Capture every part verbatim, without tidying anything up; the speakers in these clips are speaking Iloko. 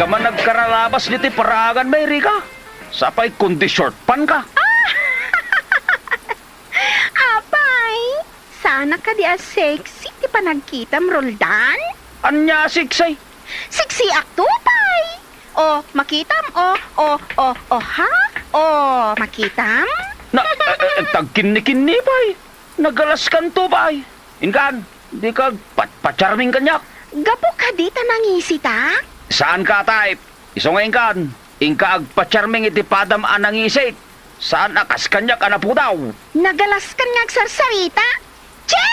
Kama nagkaralabas ditoy paraanganmi, Rika. Sapay kundi short pant ka. Apay, saanak kadi a sexy ti panagkitam, Roldan? Ania a sexy? Sexiak to pay. O, makitam, o, o, o, o, ha? O, makitam? Na, eh, eh, tagkinnikinni pay. Nagalaskan to pay. Inkan, dika agpatpacharming kaniak. Gapu kadi ta nangisita? Saan ka a type. Isu nga inkan, inka agpacharming iti padam a nangisit. Saan a kas kaniak a napudaw. Nagalaskan nga agsarsarita? Che!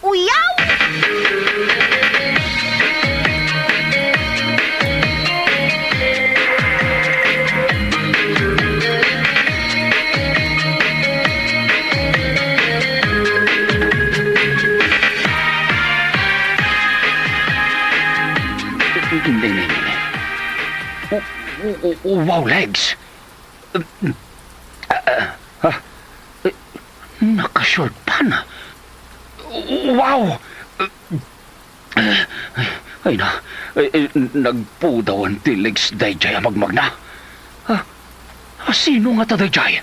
Uyaw! Hindi, hindi, hindi. O, o, o, o, wow, legs! Ah, ah, ah, eh, naka-short pant. Wow! Ay na, eh, eh, nagpudawan ti legs daydiay a magmagna. Ah, ah, sino ngata daydiay?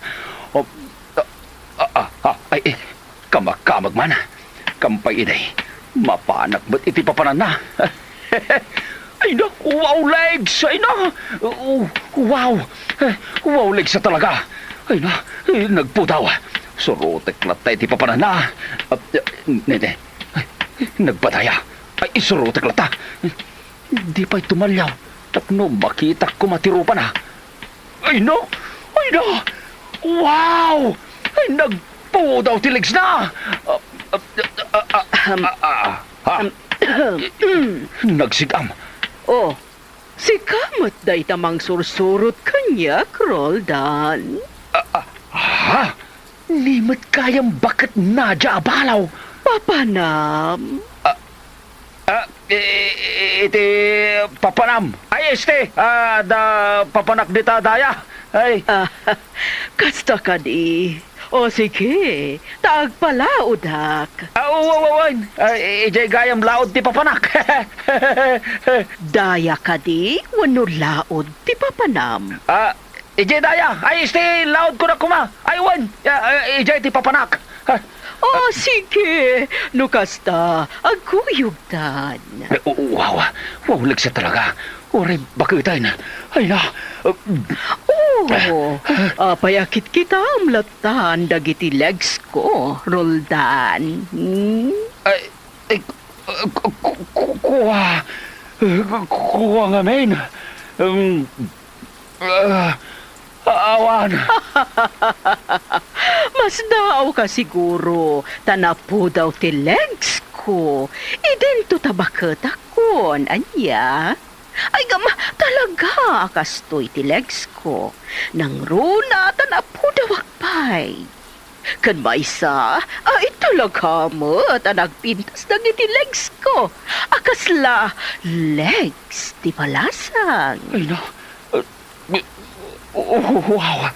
Ah, ah, ah, ah, ay, eh, kamakamag man. Kampay idi, mapanak met iti papananna. Ay na, wow, legs! Ay na! Oh, wow! Eh, wow, legs a talaga! Ay na, eh, nagpudaw. Surotek latta iti papananna. Ah, eh, ne, ne. Ay, nagpadaya. Ay, isurotek latta. Di pay tumaliaw tapno makitak koma ti rupana. Ay, no! Ay, no! Wow! Ay, nagpudaw ti legs na! Ah, ah, ah, ah, ah, ah, ah, ha? Ahem. Nagsig-am. Oh, sika met dayta mangsursurot kaniak, Roldan. Ah, ah, ha? Ni met gayam baket Nadia a balaw. Papanam. Ah, ah, i-, i-, iti papanam. Ay, este, ah, da papanak dita daya. Ay. Ah, kasta kadi. O sige, ta agpalaodak. Ah, wa-, wa-, wen. Ah, i-, idiay gayam laod ti papanak. Daya kadi wenno laod ti papanam? Ah, Idiay daya, ay, este, laodko na koma. Ay, wen, ya, eh, idiay ti papanak. Ha? O, sige. No kasta, agkuyogtan. Eh, wow, wow, legs a talaga. Uray baketen. Ay na. Oh, apay a kitkitam lattan dagiti legs ko, Roldan. Hmm? Ay, eh, ku-, ku-, ku-, kua. Eh, ku-, kua ngamin. Um, Ah, awan. Masdaawka siguro ta napudaw ti legs ko. Idinto ta baketakon, ania? Ay, ngem, talaga a kastoy ti legs ko. Nangruna ta napudawak pay. Ken maysa, ay, talaga met a nagpintas dagiti legs ko a kasla legs ti palasang. Ay, na, uh, uh, wow!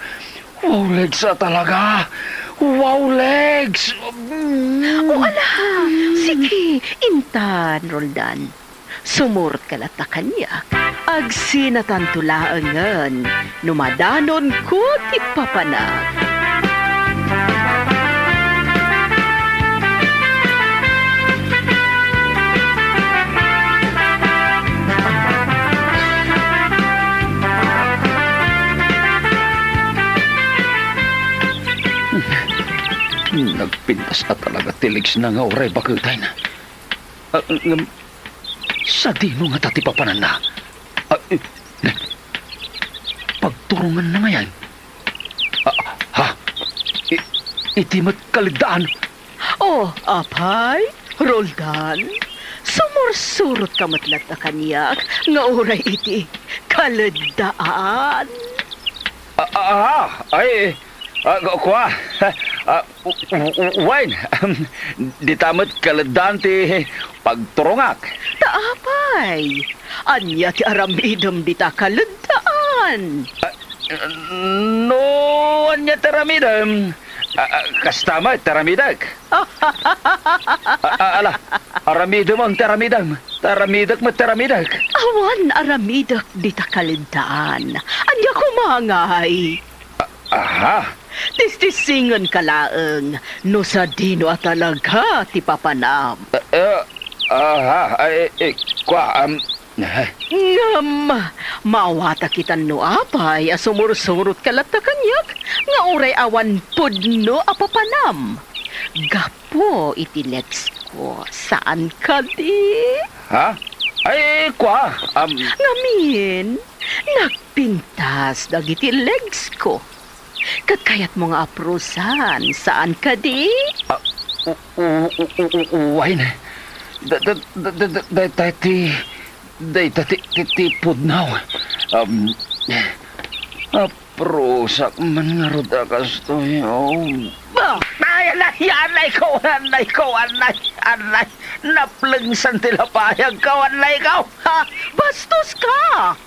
Wow, legs a talaga! Wow, legs! Mm. O, ala! Sige, intan, Roldan. Sumurotka latta kaniak. Agsinatanto laengen no madanonko ti papanak. Nagpintas a talaga ti legs na nga uray baketen. Ah, ngem, sadino ngata ti papananna? Ah, eh, pagturonganna ngayen? Ah, ha? I-, iti met kaleddaan? Oh, apay, Roldan, sumursurotka met latta kaniak nga uray iti kaleddaan. Ah, ah, ah, ay, ah, ku-, kua, ah, W-, w-, wen, dita met kaleddaan ti pagturongak. Ta apay, ania ti aramidem dita kaleddaan? Ah, no ania ti aramidem, A, a, kasta met ti aramidek. A, a, ala, aramidem ti aramidem. Ti aramidek met ti aramidek. Awan aramidek dita kalintaan. Ania koma ngay? A, aha. Tistisingen ka laeng no sadino a talaga ti papanam. A, a, aha, ay, eh, kua, am, Ngem, maawatak itan no apay a sumursurotka latta kaniak nga uray awan pudno a papanam. Gapu iti legs ko, saan kadi? Ha? Ay, kua, am, Ngamin, nagpintas dagiti legs ko. Ket kayatmo nga aprosan, saan kadi? Ah, u-, u-, u-, u-, u-, uwayen. Da-, da-, da-, da-, da-, dayta ti, dayta ti, ti, ti pudno. Um, aprosak man ngarud a kastoy, oh. Ba? Ay, anay, anay ko, anay ko, anay, anay. Naplengsan ti lapayag ko, anay ko. Ha? Bastos ka!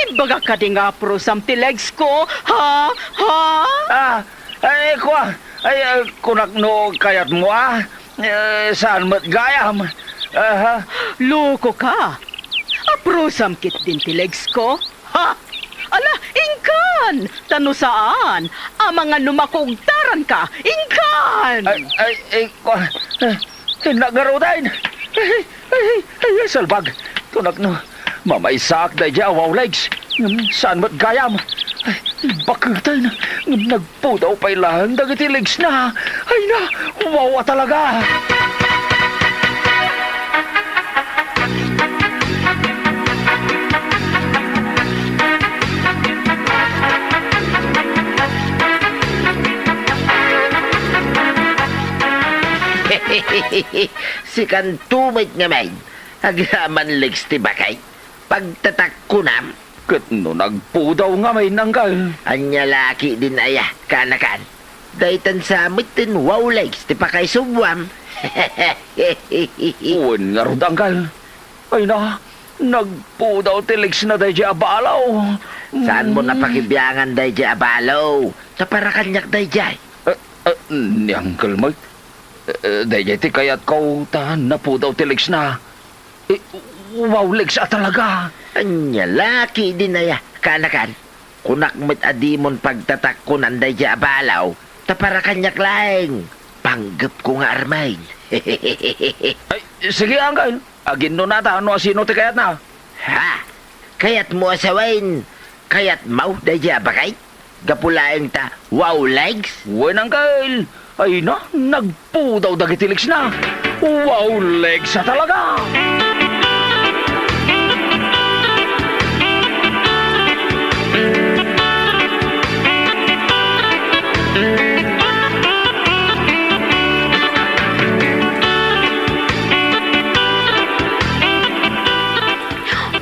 Imbagak kadi nga aprosam ti legs ko, ha? Ha? Ah, ay, kua, ay, ah, kunak no kayatmo, ah. Eh, saan met gayam? Aha. Loko ka. Aprosam ketdin ti legs ko, ha? Ala, inkan! Ta no saan, amangan no makugtaran ka, inkan! Ay, ay, ay, kua, eh, Ay, nagarudain! Ay, ay, ay, ay, salbag! Kunak no, mamaysaak daydiay a wow legs. Ngem saan met gayam. Ay, baketen. Ngem nagpudaw pay laeng dagiti legs na. Ay na, wow a talaga! Sikanto met ngamin, agraman legs ti bakay, pagtatakkunam. Ket no nagpudaw ngamin, Anggal? Ania la ketdin aya, kaanakan? Daytan sa metten wow legs ti pakaisubwam. Wen ngarud, Anggal. Ay na, nagpudaw ti legs na daydiay a balaw. Saanmo Mm. napakibiangan daydiay a balaw? Ta para kaniak daydiay. Eh, eh, ni Uncle Mike, eh, eh, daydiay ti kayatko ta napudaw ti legs na. Eh, wow legs a talaga. Ania la ketdin aya, kaanakan? Kunak met a dimon pagtatakkunan daydiay a balaw, ta para kaniak laeng. Panggepko nga armen. Ay, sige, Anggal. Aginnunata no asino ti kayatna. Ha? Kayatmo a sawen? Kayatmo daydiay a bakay? Gapu laeng ta wow legs? Wen, Anggal. Ay na, nagpudaw dagiti legs na. Wow legs a talaga!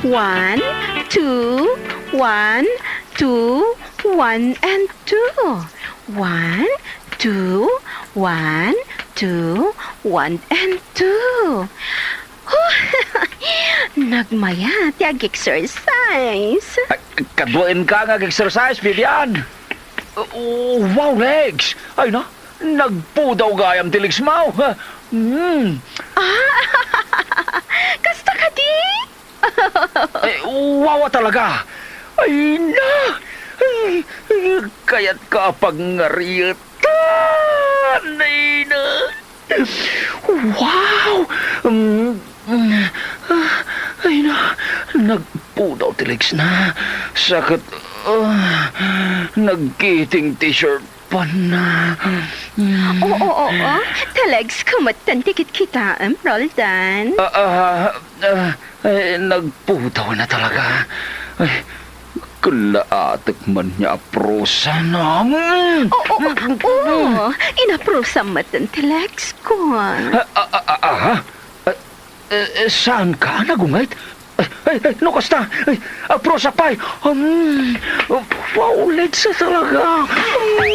One, two, one, two, one, and two. One, two, one, two, one, and two. Huh, nagmayat ti ag-exercise. Ay, kaduaenka nga ag-exercise, Vivian. Oh, wow, legs! Ay na, nagpudaw gayam ti legs mo. Hmm. Ah, kasta kadi? Ay, wow a talaga! Ay na! Ay, ay, kayatka a pagngariatan! Ay na! Wow! Mm, mm, ah, ay na! Nagpudaw ti legs na. Sakit. Ah, nagkiting ti shirt. Pana. Mm. Oo, oo. Talags kumattan ti kitkitaem, Roldan. Ah, ah, ah, eh, nagpudaw na talaga. Ay, kalaatek man nga aprosa na. Mm. Oo, oo. Inaprosa met ti legs ko. Ah, ah, ah, ah, ah. Eh, eh, saan ka, nagunget? Ay, ay, ay, no kasta, ay, aprosa pay. Um, wow, legs a talaga. Um,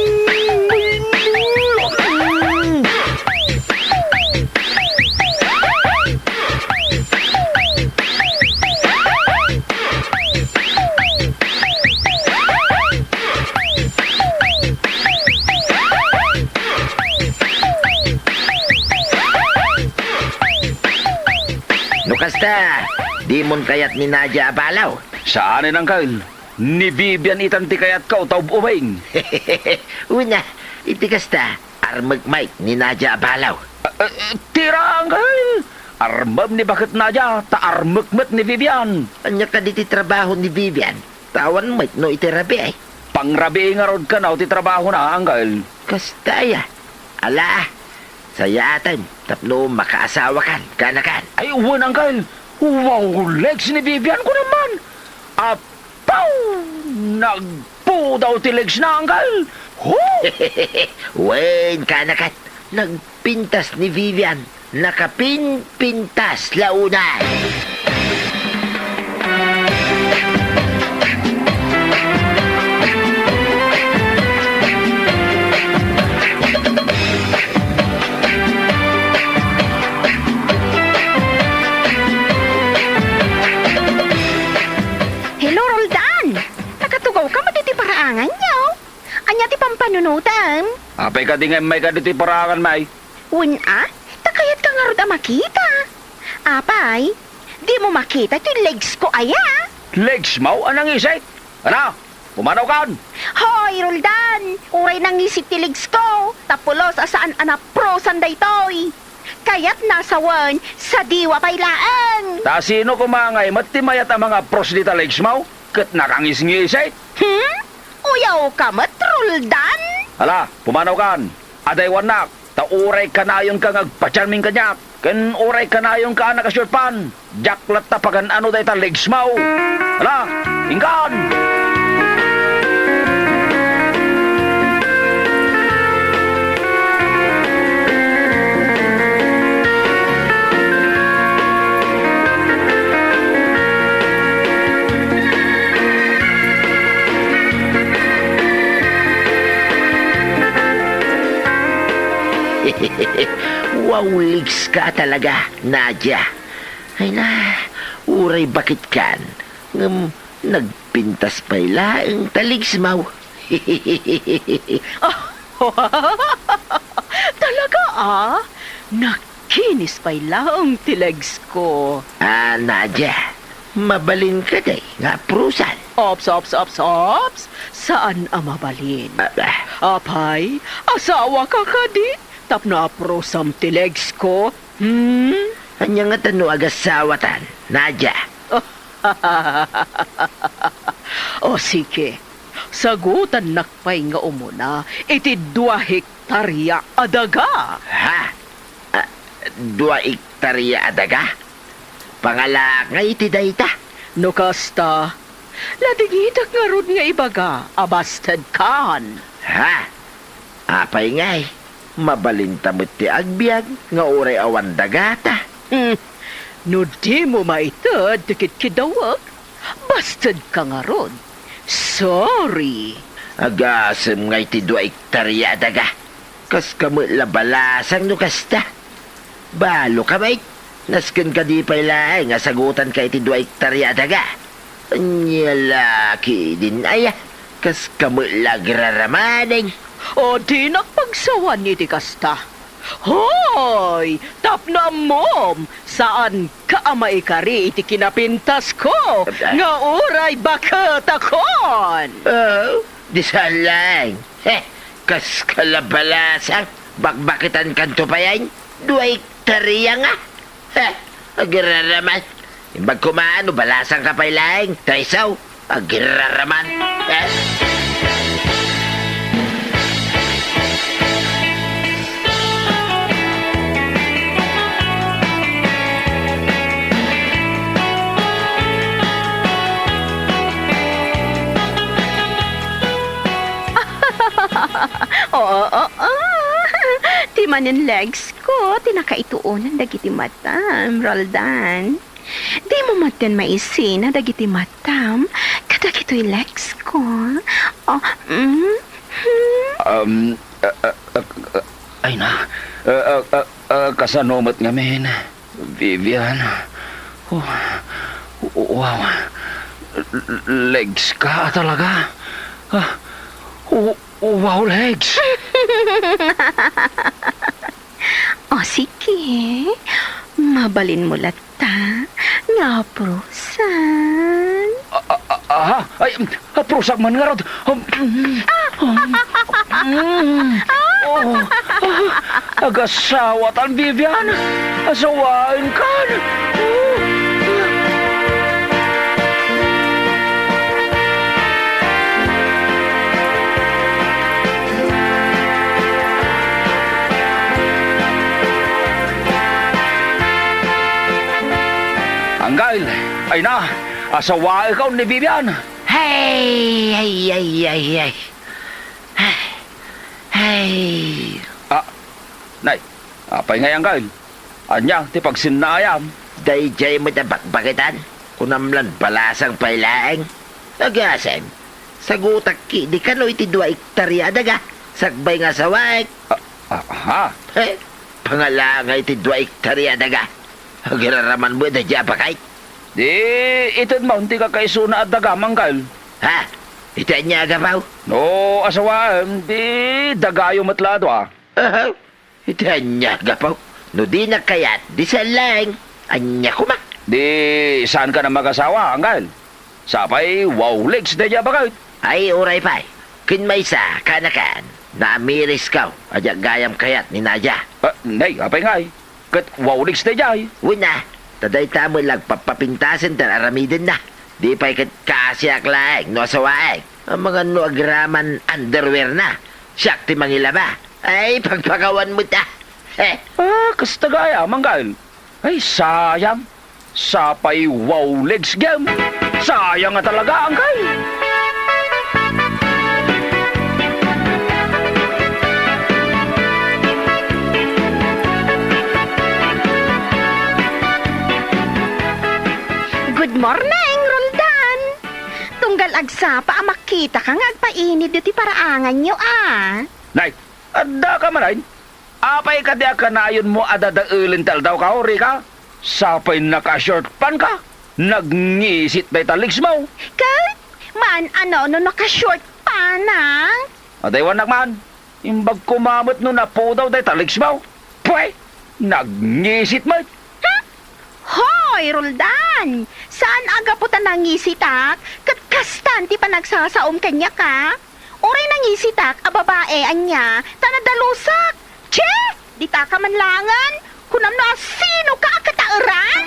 Basta, dimon kayat ni Nadia a balaw. Saanen, Uncle. Ni Vivian itan ti kayatko ta ub-ubing. Una, iti kasta, armek met ni Nadia a balaw. Ah, ah, tira, Uncle. Armem ni baket Nadia, ta armek met ni Vivian. Ania kadi ti trabaho ni Vivian? Ta awan met no iti rabii. Pangrabii ngarud kano ti trabahona, Uncle. Kasta aya. Ala, sayaatem tapno makaasawakan, kanakan. Ay, wen, Uncle. Wow, legs ni Vivian, kunam man. Apaw! Nagpudaw ti legs na, Uncle. Ho! Wen, kanakan. Nagpintas ni Vivian. Nakapinpintas la unay. Hello, Roldan! Nakatugawka met iti paraanganyo? Ania ti pampanunotem? Apay kadi nga immay kadi ti paraangan, may? Wen a, ta kayatka ngarud a makita. Apay, dimo makita ti legsko aya? Legsmo a nangisit? Ala, pumanawkan! Hoy, Roldan! Uray nangisit ti legsko, ta pulos a saan a naprosan daytoy. Kayatna a sawen, sadiwa pay laeng. Ta sino koma ngay met ti mayat a mangapros dita legsmo? Ket nakangisngisit? Hmm? Uyawka met, Roldan? Ala, pumanawkan. Adaywannak, ta uray kanayonka nga agpacharming kaniak, ken uray kanayonka a nakashort pants, diak latta pagan-ano dayta legsmo. Ala, inkan! Wow, legs ka talaga, Nadia. Ay na, uray bakit kan, ngem nagpintas pay laeng ta legsmo. Talaga, a? Nakinis pay laeng ti legsko. Ah, Nadia, mabalin kadi nga aprosan? Ops, ops, ops, ops! Saan a mabalin. Ah, ah. Apay, asawaka kadi? Tapno aprosam ti legsko? Hmm? Ania ngata no agasawatan, Nadia? O sige, sagutannak pay nga umuna iti dua hektaria a daga. Ha? Ah, dua hektaria a daga? Pangalaak ngay iti dayta? No kasta, ladingitak ngarud nga ibaga a basted kan. Ha? Apay ngay, mabalinta met ti agbiag nga uray awan dagata. Hmm. No dimo maited ti kidkiddawek, basted ka ngarud. Sorry. Agasem ngay ti dua hektaria a daga. Kaska met la balasang no kasta. Balo ka met. Nasken kadi pay laeng a sagutanka iti dua hektaria a daga. Ania la ketdin aya, kaska met la agraramanen. O, dinak pagsawan iti kasta. Hoy! Tapno ammom, saanka a maikari iti kinapintasko nga uray baketakon! Oh, di saan laeng. Heh, kaska la balasang, bakbaketankanto payen, dua hektaria nga. Heh, agraraman. Imbag koma no balasangka pay laeng, ta isu, agraraman. Heh. Oo, oo. Ti manen legs ko ti nakaituonan dagiti matam, Roldan. Dimo maten maisina dagiti matam kadagitoy legs ko. Oh, mm, hmm. Um, ah, ah, ah, ah, ay na. Ah, ah, ah, ah, kasano met ngamin? Vivian. Oh, wow. L-, legs ka talaga. Ah, oh, wow, legs. O, sige. Mabalinmo latta. Aprosan. A, a, a, aha? Ay, aprosak man ngarud. Um, mm, mm, oh, ah, agasawatan, Vivian. Asawaenkan. Oh. Anggail, ay na, asawaenka ni Vivian. Hay, hay, hay, hay, hay. Hay. Ah, nay, apay ngay, Anggail? Ania ti pagsinnaayam? Daydiay met a bakbaketan. Kunam lan balasang pay laeng. Agasem, sagutak ketdi kano iti dua ektaria a daga. Sakbay nga asawaek. Ah, ah, ha? He, pangalangay ti dua ektaria a daga. Agiraraman met daydiay a bakay. Di, itedmo ti kakaisuna a dagam, Anggail. Ha? Iti ania a gapu? No asawaem, di dagayo met la a dua. Aha. Iti ania a gapu? No dinak kayat, di saan laeng. Ania koma? Di, saankan a mag-asawa, Anggail. Sapay, wawligs daydiay a baket. Ay, uray pay. Ken maysa, kaanakan, naamirisko a diak gayam kayat ni Nadia. Ah, nay, apay ngay? Ket wawligs daydiay. Wen a, ta dayta met la agpappapintasen ti ar-aramidenna. Di pay ket kaasiak laeng no asawaek. Amangan no agraman underwear na, siak ti mangilaba. Ay, pagpakawan met a. He. Ah, kasta gayam, Anggail. Ay, sayang. Sapay wawligs gayam. Sayang nga talaga, Anggail. Good morning, Roldan. Tunggal agsapa a makitaka nga agpainit ti paraanganyo, a. Nay, addaka manen? Apay kadi a kanayonmo a dadaelen ti aldawko, Rika? Sapay naka-short pants ka? Nagngisit dayta legs mo. Ket, maan a no, no naka-short pants, a? Adaywannak man. Imbag koma met no napudaw dayta legs mo. Pwe! Nagngisit met. Hmm? Hoy, Roldan! Saan a gapu ta nangisitak, ket kastan ti panagsasaom kaniak, a? Uray nangisitak a babae, ania, ta nadalusak. Che! Ditaka man laengen. Kunam no asinoka a kataeran?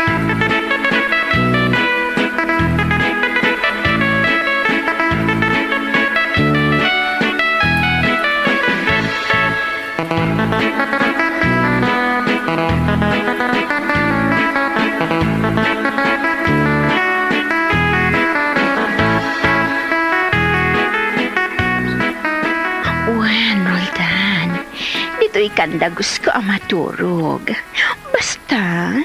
Wen, Roldan, ditoy kan dagusko a maturog. Basta,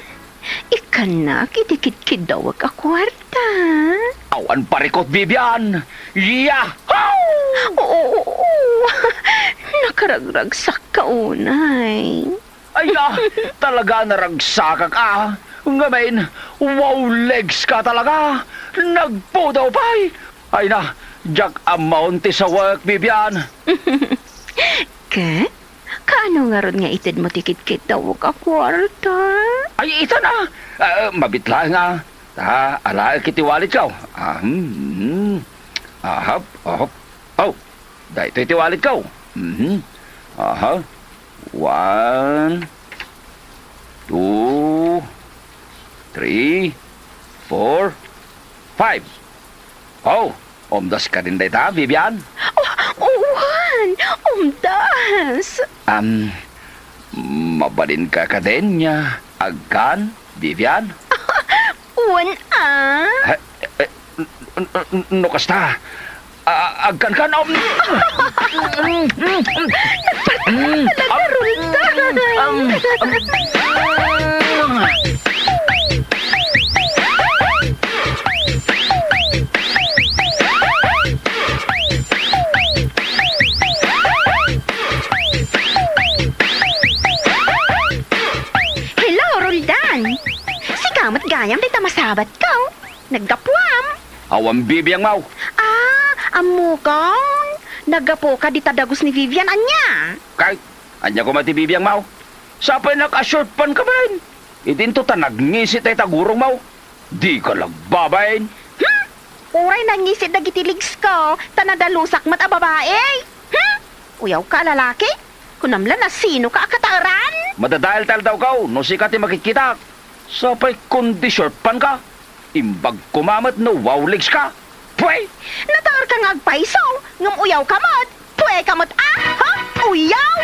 ikkannak iti kidkiddawek a kuarta. Awan parikut, Vivian! Yahoo! Oo, oo, oo. Nakaragragsakka unay. Ay, ah, talaga naragsakak, a. Ngamin, wawligs ka talaga. Nagpudaw pay. Ay na, diak ammo ti sawek, Vivian. Ket, kaano ngarud nga itedmo ti kidkiddawek a kuarta? Ay, itan a. Ah, mabit laeng a. Ta, alaek iti walletko. Ah, hmm, hmm. Ahap, ahap. Oh, daytoy ti walletko. Mhm. Aha. One, two, three, four, five. Oh, umdas kadin dayta, Vivian? Oh, wen, umdas. Am, mabalinka kadin nga agkan, Vivian? Wen, a. Ha, eh, n-, n-, n-, no kasta, a-, agkankan, um, Nagpartak talaga, Roldan. Hello, Roldan. Sika met gayam dayta masabatko. Naggapuam. Awan bibiangmo. Ah, ammokon. Naggapuka dita dagus ni Vivian, ania? Kay, ania koma ti bibiangmo? Sapay naka-short pants ka manen. Idinto ta nagngisit dayta gurongmo. Dika nagbabain? Hmm? Uray nangisit dagiti legs ko, ta nadalusak met a babai. Hmm? Uyawka a lalaki? Kunam la no sinoka a kataeran? Madadael ti aldawko no sika ti makitkitak. Sapay kundi short pant ka. Imbag koma met no wow legs ka. Pwe! Nataerka nga agpayso, ngem uyawka met. Pweka met a, ha? Uyaw!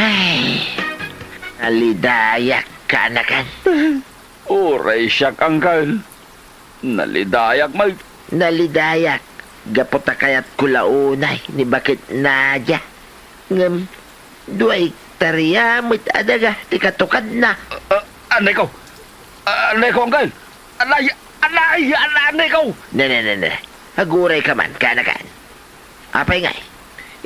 Ay, nalidayak, kaanakan. Uray siak, angkel. Nalidayak met. Nalidayak, gapu ta kayatko la unay ni Baket Nadia. Ngem, dua ektarya met a daga ti katukadna. Ah, ah, anayko! Ah, anayko, angkel! Anay! Anay! Anay! Anayko! Ne, ne, ne, ne. Agurayka man, kaanakan. Apay ngay,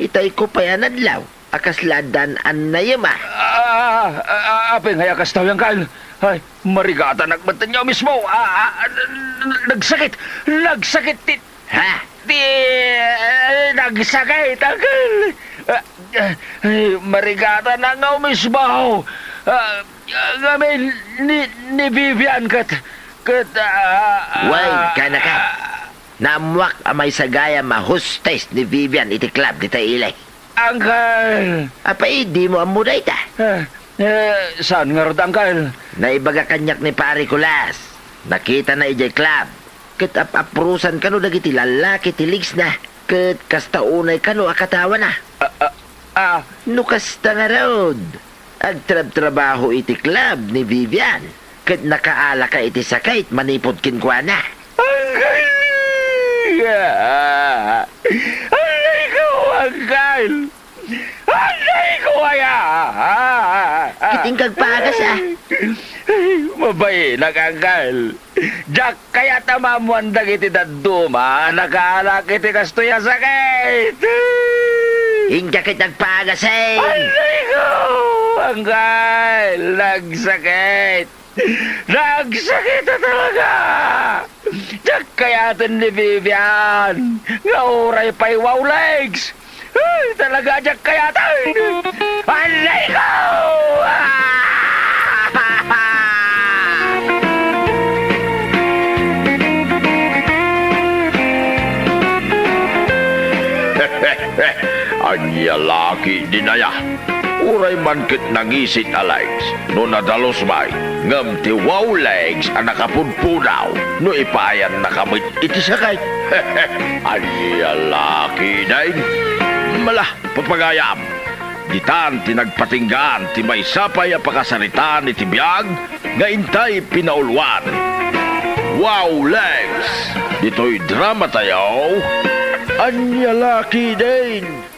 itayko pay a nadlaw a kasla addan annayem a. Ah, ah, ah, apay ngay a kasta, angkel? Ay, marigatanak met nga mismo. Ah, ah, ah, nagsakit! Nagsakit ti, ha? Ti, eh, nagsakit, angkel. Ah, ah, ay, marigatanak nga mismo. Ah, ah, ngamin ni, ni Vivian ket, ket, ah, ah, Wen, kaanakan. Naammoak a maysa gayam a hostess ni Vivian iti club dita ili. Angkel! Apay, dimo ammo dayta? Eh, eh, saan ngarud, angkel? Naibaga kaniak ni Pare Kulas. Nakitana idiay club. Ket ap-aprosan kano dagiti lallaki ti legs na. Ket kasta unay kano a katawana. Ah, ah, ah. No kasta ngarud, agtrabtrabaho iti club ni Vivian, ket nakaalaka iti sakit manipud kenkuana. Angkel! Angkelko, angkel! Angkelko aya! Ket inka agpagas, a. Mabainak, angkel. Diak kayat a maammoan dagiti dadduma a nakaalak iti kastoy a sakit. Inka ket agpagas, e. Angkelko! Angkel! Nagsakit! Nagsakit a talaga! Diak kayaten ni Vivian nga uray pay wow legs! Ay, talaga diak kayaten! Aray ko! Ah! Ania la ketdin aya? Uray man ket nangisit a legs no nadalus met, ngem ti wow legs a nakapudpudaw no ipaayannaka met iti sakit. Ania la ketdin? Mala, papagayam, ditan ti nagpatinggaan ti maysa pay a pakasaritaan iti biag nga intay pinauluan. Wow legs! Ditoy dramatayo, Ania la ketdin?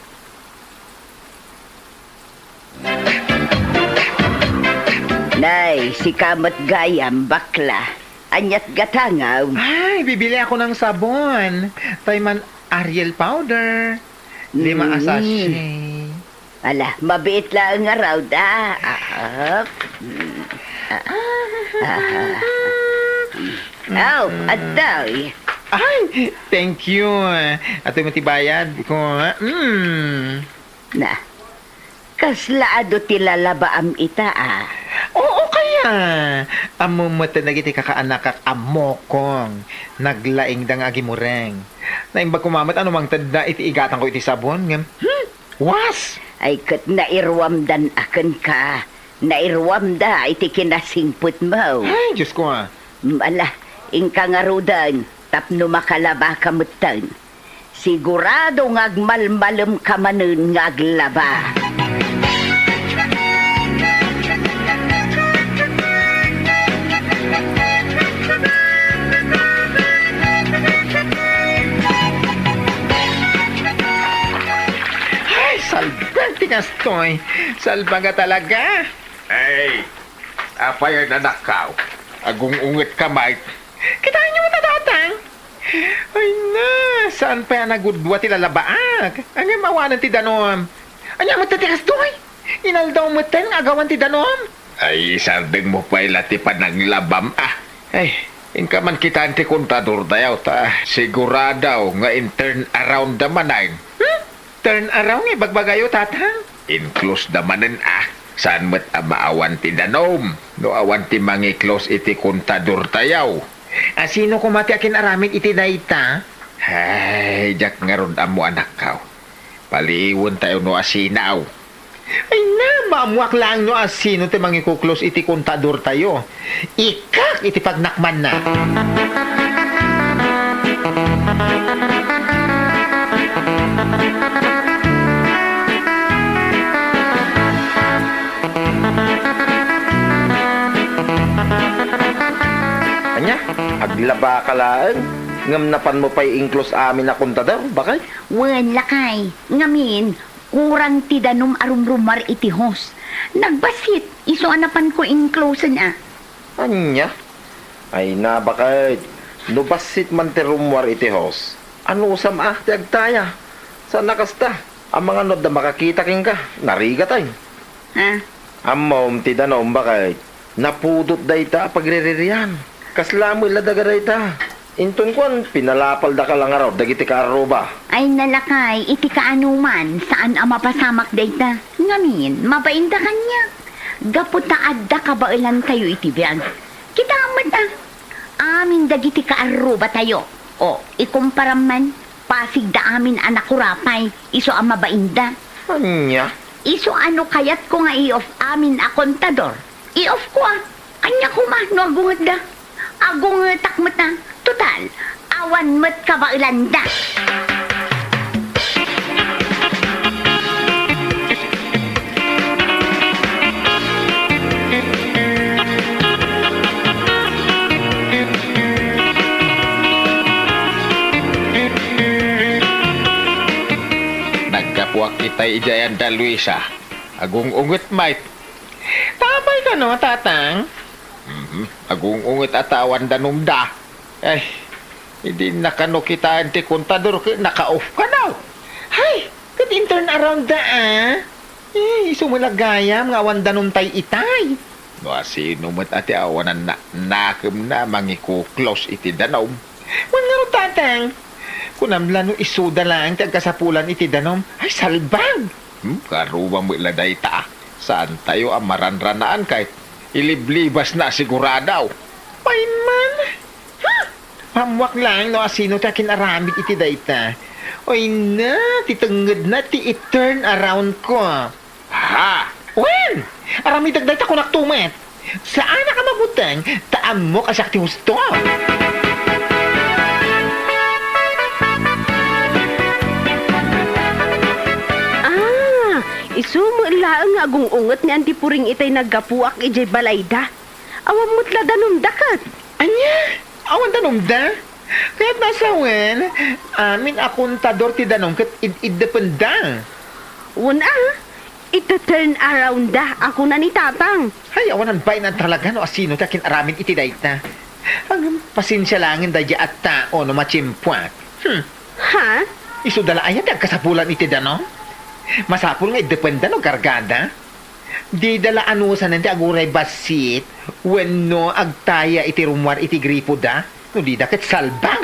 Nay, sika met gayam, bakla. Aniat gatangam? Ay, bibili ako ng sabon. Tay man Ariel powder. Lima a Mm. sachet. Ala, mabiit laeng ngarud, a. Ah, ah. Mm. Ah, ah. Aw, Mm. adtoy. Ay, thank you. Adtoy met ti bayad ko. Mm. Na, kasla adu ti lalabaam ita, a? Oo, kaya. Ammom met dagiti kakaanakak a mokong. Naglaingda nga agimureng. Naimbag koma met a no mangtedda iti igatangko iti sabon, ngem, hmm, was! Ay, ket nairuamdan a kenka. Nairuamda iti kinasingpetmo. Ay, Diosko, a. Mm, ala, inka ngaruden, tapno makalabaka metten. Sigurado nga agmalmalemka manen nga aglaba. Ay, salbag ti kastoy. Salbag a talaga. Ay, apay a nanakkaw? Agung-ungetka, Mike. Kitaenyo met a datang? Ay na, saan pay a nagudua ti lalabaak? Ngem awanen ti danum. Ania met ti kastoy? Inaldaw metten nga agawan ti danum? Ay, sardengmo pay la ti pananglabam, ah. Ay, inka man kitaen ti kontadortayo, ta sigurado nga in-turn around da manen. Hmm? Turn around nga ibagbagayo, Tatang? In-close da manen, ah. Saan met a maawan ti danum no awan ti mangi-close iti kontadortayo? A, sino koma ti akin-aramid iti dayta? Ay, diak ngarud ammo, anakko. Paliiwentayo no asino. Ay na, maammoak laeng no asino ti mangikuklos iti kontadortayo. Ikkak iti pagnakmanna. Ania, aglabaka laeng, ngem napanmo pay in-close amin a kontador, bakay? Wen, lakay, ngamin, kurang ti danum a rumrumuar iti hose. Nagbassit, isu a napanko in-closen a. Ania? Ay na, bakay, no bassit man ti rummuar iti hose, anusam a ti agtaya? Saan a kasta. Amangan no adda makakita kenka, narigat ay. Ha? Ammom ti danum, bakay, napudot dayta a pagriririan. Kasla met la daga dayta. Inton kuan, pinalapaldaka la ngarud dagiti kaarruba. Ay na, lakay, iti kaanoman, saan a mapasamak dayta. Ngamin, mabainda kaniak. Gapu ta adda kabaelantayo iti biag. Kitaem met a, amin dagiti kaarrubatayo. O, ikumparam man, pasigda amin a nakurapay, isu a mabainda. Ania? Isu a no kayatko nga i-off amin a kontador, i-off ko a. Ania koma no agungetda? Agungetak met a. Total, awan met kabaelanda. Naggapuak itay idiay adda, Luisa. Agung-unget met. Apay kano, Tatang? Mhm. Agung-unget a ta awan danumda. Ay, idi nakano kitaen ti kontador ket naka-off kano. Hay, ket in-turn around da, a. Eh, isu met la gayam nga awan danumtay itay. No asino met a ti awanan na, nakemna mangikuklos iti danum. Wen ngarud, Tatang, kunam la no isuda laeng ti agkasapulan iti danum. Ay, salbag! Hmm, karuba met la dayta. Saantayo a maranranaan ket iliblibasna a sigurado. Wen man? Ha? Maammoak laeng no asino ti akin-aramid iti dayta. Oy na, ti tengngedna ti i-turn around ko. Ha? Wen! Aramidek dayta, kunakto met. Saanak a mabuteng, ta ammok a siak ti husto. Ah, isu met laeng nga agung-unget ni Auntie Puring itay naggapuak idiay balayda. Awan met la danumda ket. Ania? Awan danumda? Kayatna a sawen, amin a kontador ti danum ket id-iddependa. Wen a, ita-turn around da, a kuna ni Tatang. Hay, awanan bain a talaga no asino ti akin-aramid iti dayta. Ngem pasensia laengen daydiay a tao no matiempoak. Hmm. Ha? Isuda la aya ti agkasapulan iti danum? Masapul nga iddependa no kargada. Dida la anusanen ti aguray bassit wenno agtaya iti rummuar iti gripoda, no dida ket salbag.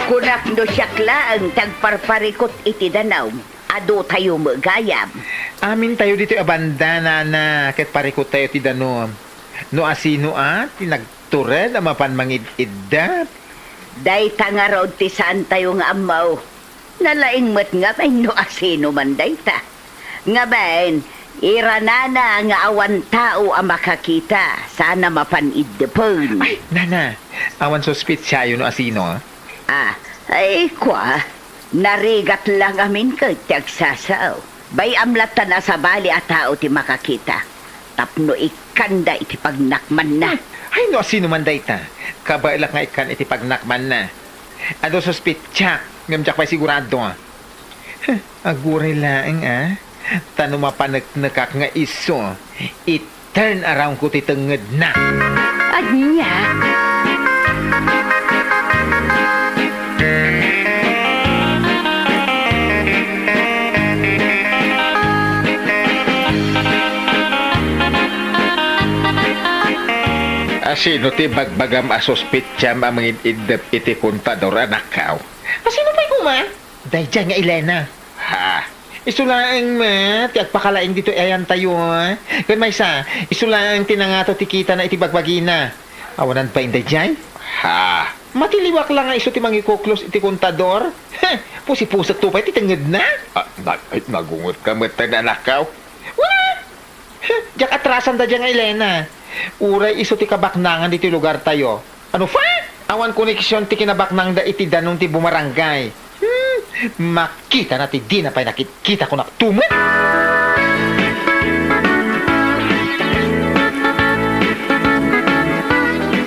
Kunak no siak laeng ti agparparikut iti danum, adotayo met gayam. Amintayo ditoy a banda, nana, ket parikuttayo ti danum. No asino a ti nagtured a mapan mangid-idda? Dayta ngarud ti saantayo nga ammo. Nalaing met ngamin no asino man dayta. Ngamin, iranana nga awan tao a makakita, saan a mapan iddepen. Ay, nana, awan suspetsayo no asino? Ah, ay, kua, narigat la ngamin ket ti agsasao. Bay-am latta a sabali a tao ti makakita tapno ikkanda iti pagnakmanna. Hmm. Ay, no asino man dayta, kabaelak nga ikkan iti pagnakmanna. Adu suspetsak, ngem diak pay sigurado. Huh, aguray laeng, a. Ta no mapaneknekak nga isu, it-turn around ko ti tengngedna. Ania? A, sino ti bagbagam a suspetsam a mangid-iddep iti Kontador, anakkaw? A, sino pay koma? Daydiay nga Elena. Ha? Isu laeng met ti agpakalaing ditoy ayantayo, a? Ken maysa, isu laeng ti nangato ti kitana iti bagbagina. Awanan pay daydiay? Ha? Matiliwak la nga isu ti mangikuklos iti Kontador? Heh, pusipusekto pay ti tengngedna? A, nag-, ay, nagungetka met, anakkaw? Wala! Diak atrasan daydiay nga Elena. Uray isu ti kabaknangan ditoy lugartayo. Ano pa? Awan koneksion ti kinabaknangda iti danum ti bumarangay. Hmm, makitana ti dina pay nakitkita, kunakto met.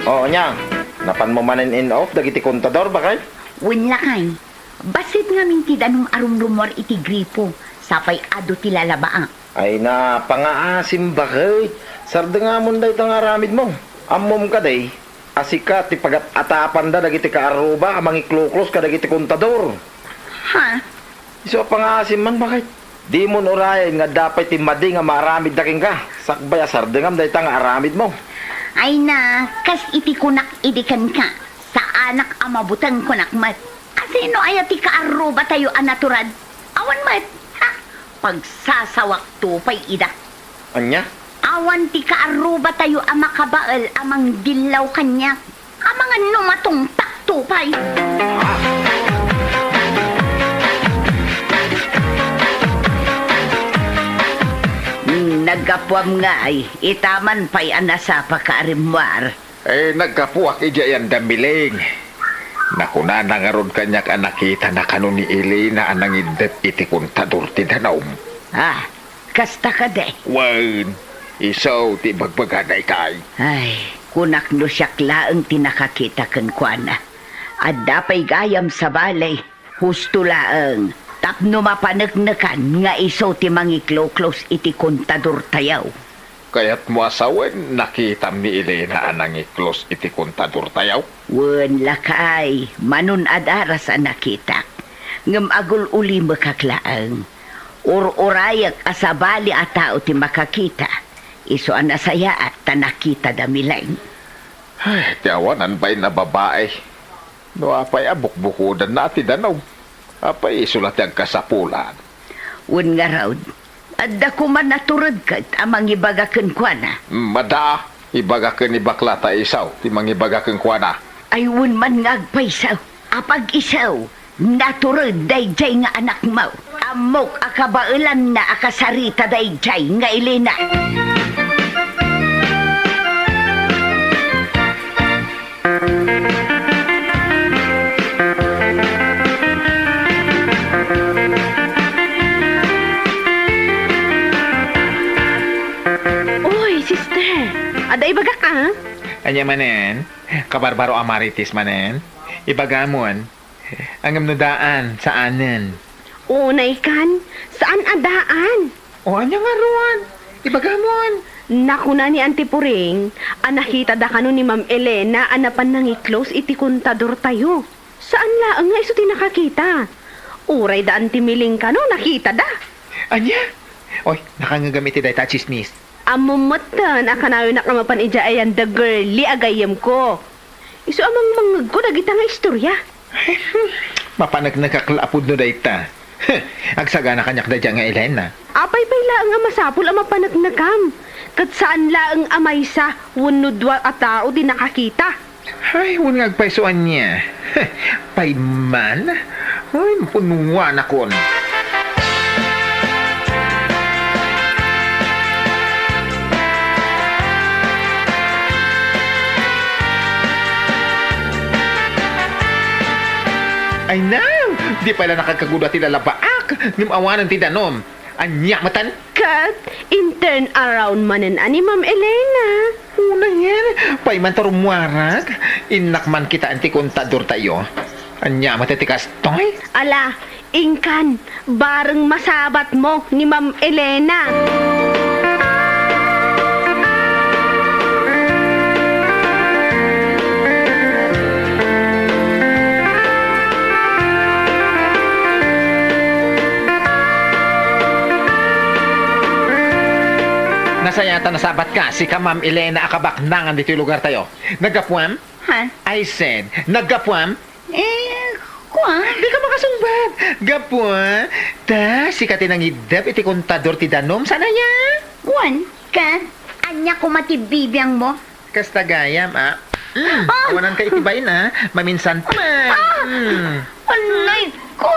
O, ania? Napanmo manen in-off dagiti Kontador, bakay? Wen, lakay. Bassit ngamin ti danum a rumrumuar iti gripo, sapay adu ti lalabaak. Ay, napangaasim, baket. Sardengamon dayta nga aramidmo. Ammom kadi a sika ti pagat-atapanda dagiti kaarruba a mangikluklos kadagiti Kontador. Ha? Isu a pangaasim man, baket. Dimon urayen nga adda pay ti madi nga maaramidda kenka, sakbay a sardengam dayta nga aramidmo. Ay na, kas iti kunak idi kenka, saanak a mabuteng, kunak met. A, sino aya ti kaarrubatayo a naturad? Awan met, ha? Pagsasawakto pay ida. Ania? Awan ti kaarrubatayo a makabael a mangdillaw kaniak. Amangan no matungpakto pay. Hmm, naggapuam ngay, itaman pay a nasapaka a rimmuar. Eh, naggapuak idiay ayan da Miling. Nakunana ngarud kaniak a nakitana kano ni Elena a nangiddep iti Kontador ti danum. Ah, kasta kadi? Wen, isu ti ibagbagana, ikay. Ay, kunak no siak laeng ti nakakita kenkuana. Adda pay gayam sabali. Husto laeng tapno mapaneknekan nga isu ti mangikluklos iti Kontadortayo. Kayatmo a sawen, nakitam ni Elena a nangiklos iti Kontadortayo? Wen, lakay, manun-adaras a nakitak. Ngem agul-ulimekak laeng. Ur-urayek a sabali a tao ti makakita. Isu a nasayaat ta nakita da Miling. Ay, ti awanan bain a babai. No apay a bukbukodanna ti danum? Apay isu la ti agkasapulan? Wen ngarud, adda koma natured ket a mangibaga kenkuana. Mm, adda. Ibaga ken ni bakla ta isu ti mangibaga kenkuana. Ay, wen man nga agpayso. Apag-isu, natured daydiay nga anakmo. Ammok a kabaelanna a kasarita daydiay nga Elena. Oy, sister! Adda ibagak, a? Ania manen? Kabarbaro a Marites manen? Ibagamon. Ngem no daan, saanen? Unay kan, saan a daan. O, ania ngarud? Ibagamon. Nakuna ni Auntie Puring a nakitada kano ni Ma'am Elena a napan nangiklos iti Kontadortayo. Saan laeng nga isu ti nakakita. Uray da Auntie Miling kano nakitada. Ania? Oy, nakangngegam iti dayta a tsismis. Ammom metten a kanayonak a mapan idiay ayan da Girlie a gayyemko. Isu a mangmangngegko dagita nga istoria. Mapaneknekak la a pudno dayta. Agsagana kaniak daydiay nga Elena. Apay pay laeng a masapul a mapaneknekam? Ket saan laeng a maysa wenno dua a tao ti nakakita. Ay, wen nga agpayso ania. Pay man? Ay, mapunuanakon. Ay, naw! Di pay la nakagkaguda ti lalabaak, ngem awanen ti danum. Ania metten? Ket in-turn around manen a ni Ma'am Elena. Unayen, pay man ta rummuarak, innak man kitaen ti Kontadortayo. Ania met ti kastoy? Ala, inkan, bareng masabatmo ni Ma'am Elena. Sayat a nasabatka, sika, Ma'am Elena, a kabaknangan ditoy lugartayo. Naggapuam? Ha? I said, naggapuam? Eh, kua? Dika makasungbat. Gapu, ah. Ta, sika ti nangiddep iti kontador ti danum, saan aya? Kuan, ket ania koma ti bibiangmo? Kasta gayam, ah. Mm, ah, awananka iti bain, ah. Maminsan pa. Ah! Mm. Anay ko!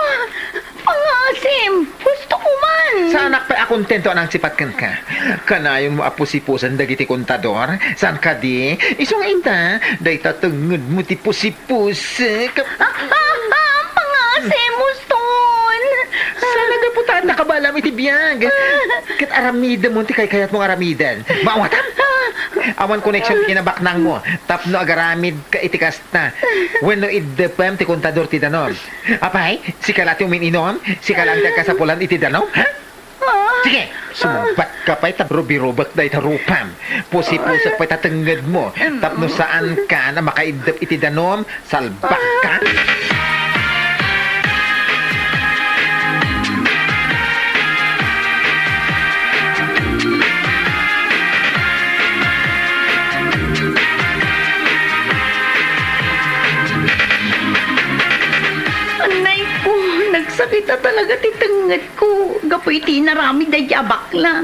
Pangasim! Gusto ko man! Saanak pay a kontento a nangsipat kenka. Kanayonmo a pusipusen dagiti kontador? Saan kadi? Isu nga inta, dayta tengngedmo ti pusipusek. Ah, ah, ah, pangasim, Uston! Saan a gapu ta adda kabaelam iti biag? Ket aramidem ti kaykayatmo nga aramiden. Maawatam? Awan koneksion ti kinabaknangmo tapno agaramidka iti kasta wenno iddepem ti kontador ti danum. Apay, sika la ti umin-inom? Sika la ti agkasapulan iti danum, ha? Ah. Sige, sumungbatka pay ta rubirubek dayta rupam. Pusipusek pay ta tengngedmo tapno saankan a makaiddep iti danum. Salbakka! Anay ko, nagsakit a talaga ti tengngedko gapu iti inaramid daydi a bakla.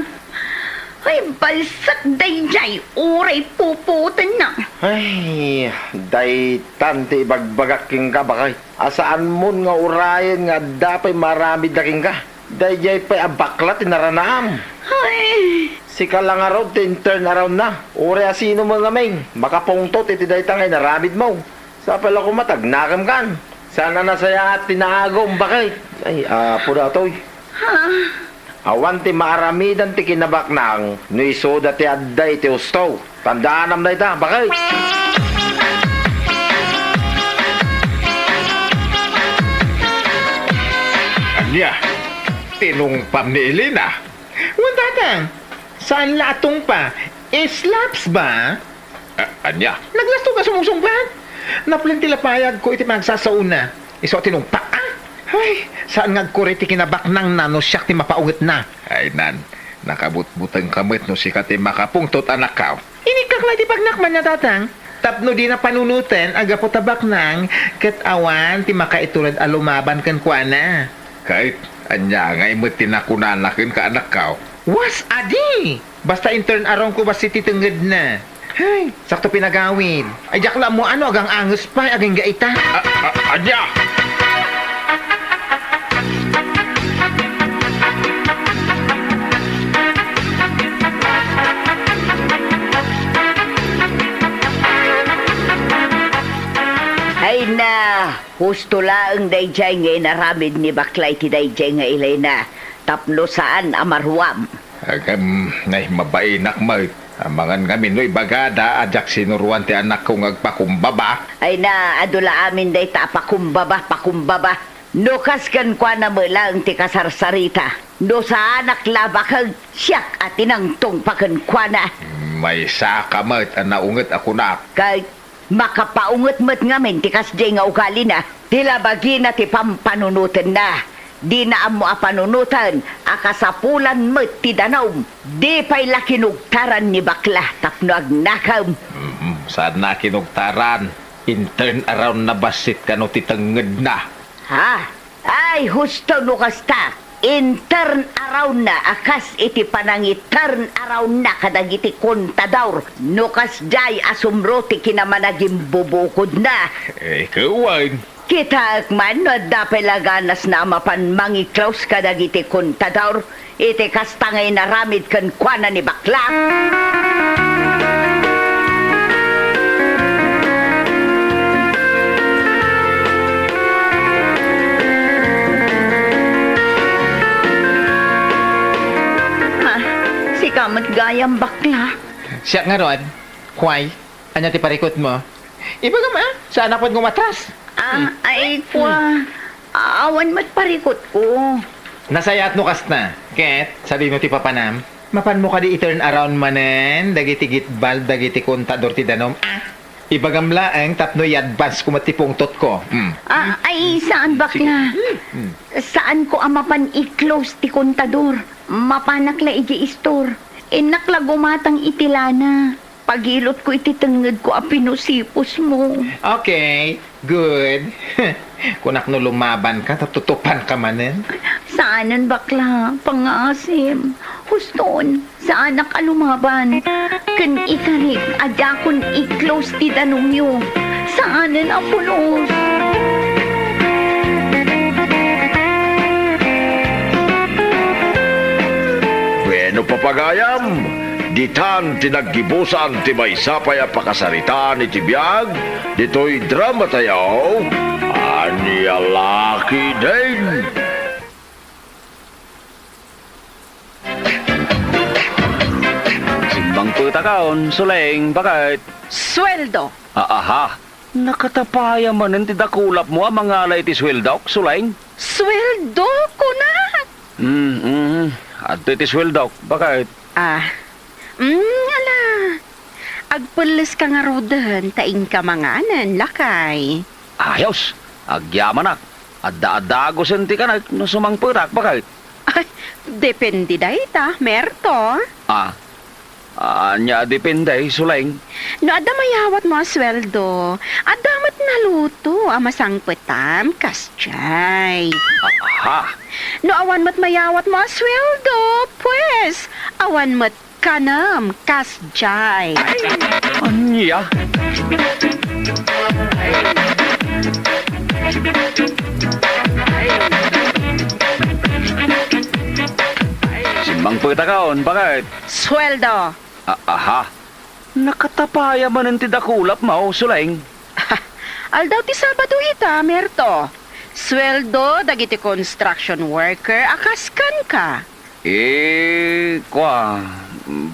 Ay, balsak daydiay, uray pupuotenna. Ay, daytan ti ibagbagak kenka, baket. A saanmon nga urayen nga adda pay maaramidda kenka. Daydiay pay a bakla ti naranaam. Ay. Sika la ngarud ti intern around na. Uray a sino man ngamin, makapungtot iti dayta nga inaramidmo. Sapay la koma ta agnakem kan. Saan a nasayaat ti naagum, baket. Ay, Apo datoy. Ha? Awan ti maaramidan ti kinabaknang no isuda ti adda iti husto. Tandaanam dayta, baket! Ania? Tinungpam ni Elena? Wen, Tatang. Saan la a tungpa. Slaps ba? A-, ania? Naglastog a sumungsungbat. Naplen ti lapayagko iti panagsasaona. Isu a tinungpak, a? Ay, saan nga agkuri ti kinabaknangna no siak ti mapaungetna. Ay, nan, nakabutbutengka met no sika ti makapungtot, anakko. Inikkak la iti pagnakmanna, Tatang. Tapno dina panunoten a gapu ta baknang, ket awan ti makaitured a lumaban kenkuana. Ket ania ngay met ti nakunana kenka, anakko? Was adi! Basta intern around ko bassit ti tengngedna. Hay, sakto pinagawid. Ay, diak la ammo no agang-anges pay agingga ita. A, a, ania? Ay na, husto laeng daydiay nga inaramid ni bakla iti daydiay nga Elena tapno saan a maruam. Agam, nay, mabainak met. Amangan ngamin no ibagada a diak sinuroan ti anakko nga agpakumbaba. Ay na, adu la amin dayta a pakumbaba, pakumbaba. No kas kenkuana met laeng ti kasarsarita, no saanak la baket, siak a ti nangtungpa kenkuana. Maysaka met a naunget a kunak. Ket Makapaunget met ngamin ti kasdiay nga ugalina. Ti labagina ti pampanunotenna. Dina ammo a panunoten a kasapulan met ti danum. Di pay la kinugtaran ni bakla tapno agnakem. Mm, saanna a kinugtaran. Intern around na bassit kano ti tengngedna. Ha? Ay, husto no kasta, intern around na a kas iti panangi-turn around na kadagiti kontador no kasdiay a sumro ti kinamanagimbubukodna. Eh, ket wen. Kitaek man no adda pay la ganasna a mapan mangi-close kadagiti kontador. Iti kasta nga inaramid kenkuana ni bakla. Ah, sika met gayam, bakla. Siak ngarud, Kuay. Ania ti parikutmo? Ibagam, a, saanak met nga umatras. Ah, hmm. Ay, kua. Awan met parikutko. Nasayaat no kasta. Ket, sadino ti papanam? Mapanmo kadi i-turn around manen dagiti gitbal dagiti kontador ti danum, a? Ibagam laeng tapno i-advance ko met ti pungtotko. Hmm. Ah, ay, saan, bakla. Hmm. Saanko a mapan i-close ti kontador. Mapanak la idiay store. Innak la gumatang iti lana. Pagilutko iti tengngedko a pinusipusmo. Okay, good. Kunak no lumabanka, ta tutupanka manen. Saanen, bakla, pangngaasim. Huston, saanak a lumaban. Ken ikarik a diakon i-close ti danumyo. Saanen a pulos. Bueno, papagayam, ditan ti naggibusan ti maysa pay a pakasaritaan iti biag ditoy dramatayo, Ania La Ketdin. Simmangpetakon, Suleng, baket. Sueldo. Ah, aha. Nakatapaya manen ti dakulapmo a mangala iti sueldok, Suleng? Sueldo, kunak! Mm, mm. Adtoy ti sueldok, baket. Ah. Mm, ala. Agpelleska ngaruden ta inka manganen, lakay. Ayos. Agyamanak. Adda-adda gusen ti kanek no sumangpetak, baket. Ay, depende dayta, Merto. Ah. Ania a depende, Suleng? No adda mayawatmo a sueldo, adda met naluto a masangpetam, kasdiay. Aha. No awan met mayawatmo a sueldo, pues, awan met kanem, kasdiay. Ania? Simmangpetakon, baket. Sueldo. A-, aha. Nakatapaya manen ti dakulapmo, Suleng. Aldaw ti Sabado ita, Merto. Sueldo dagiti construction worker a kas kenka. Eh, kua,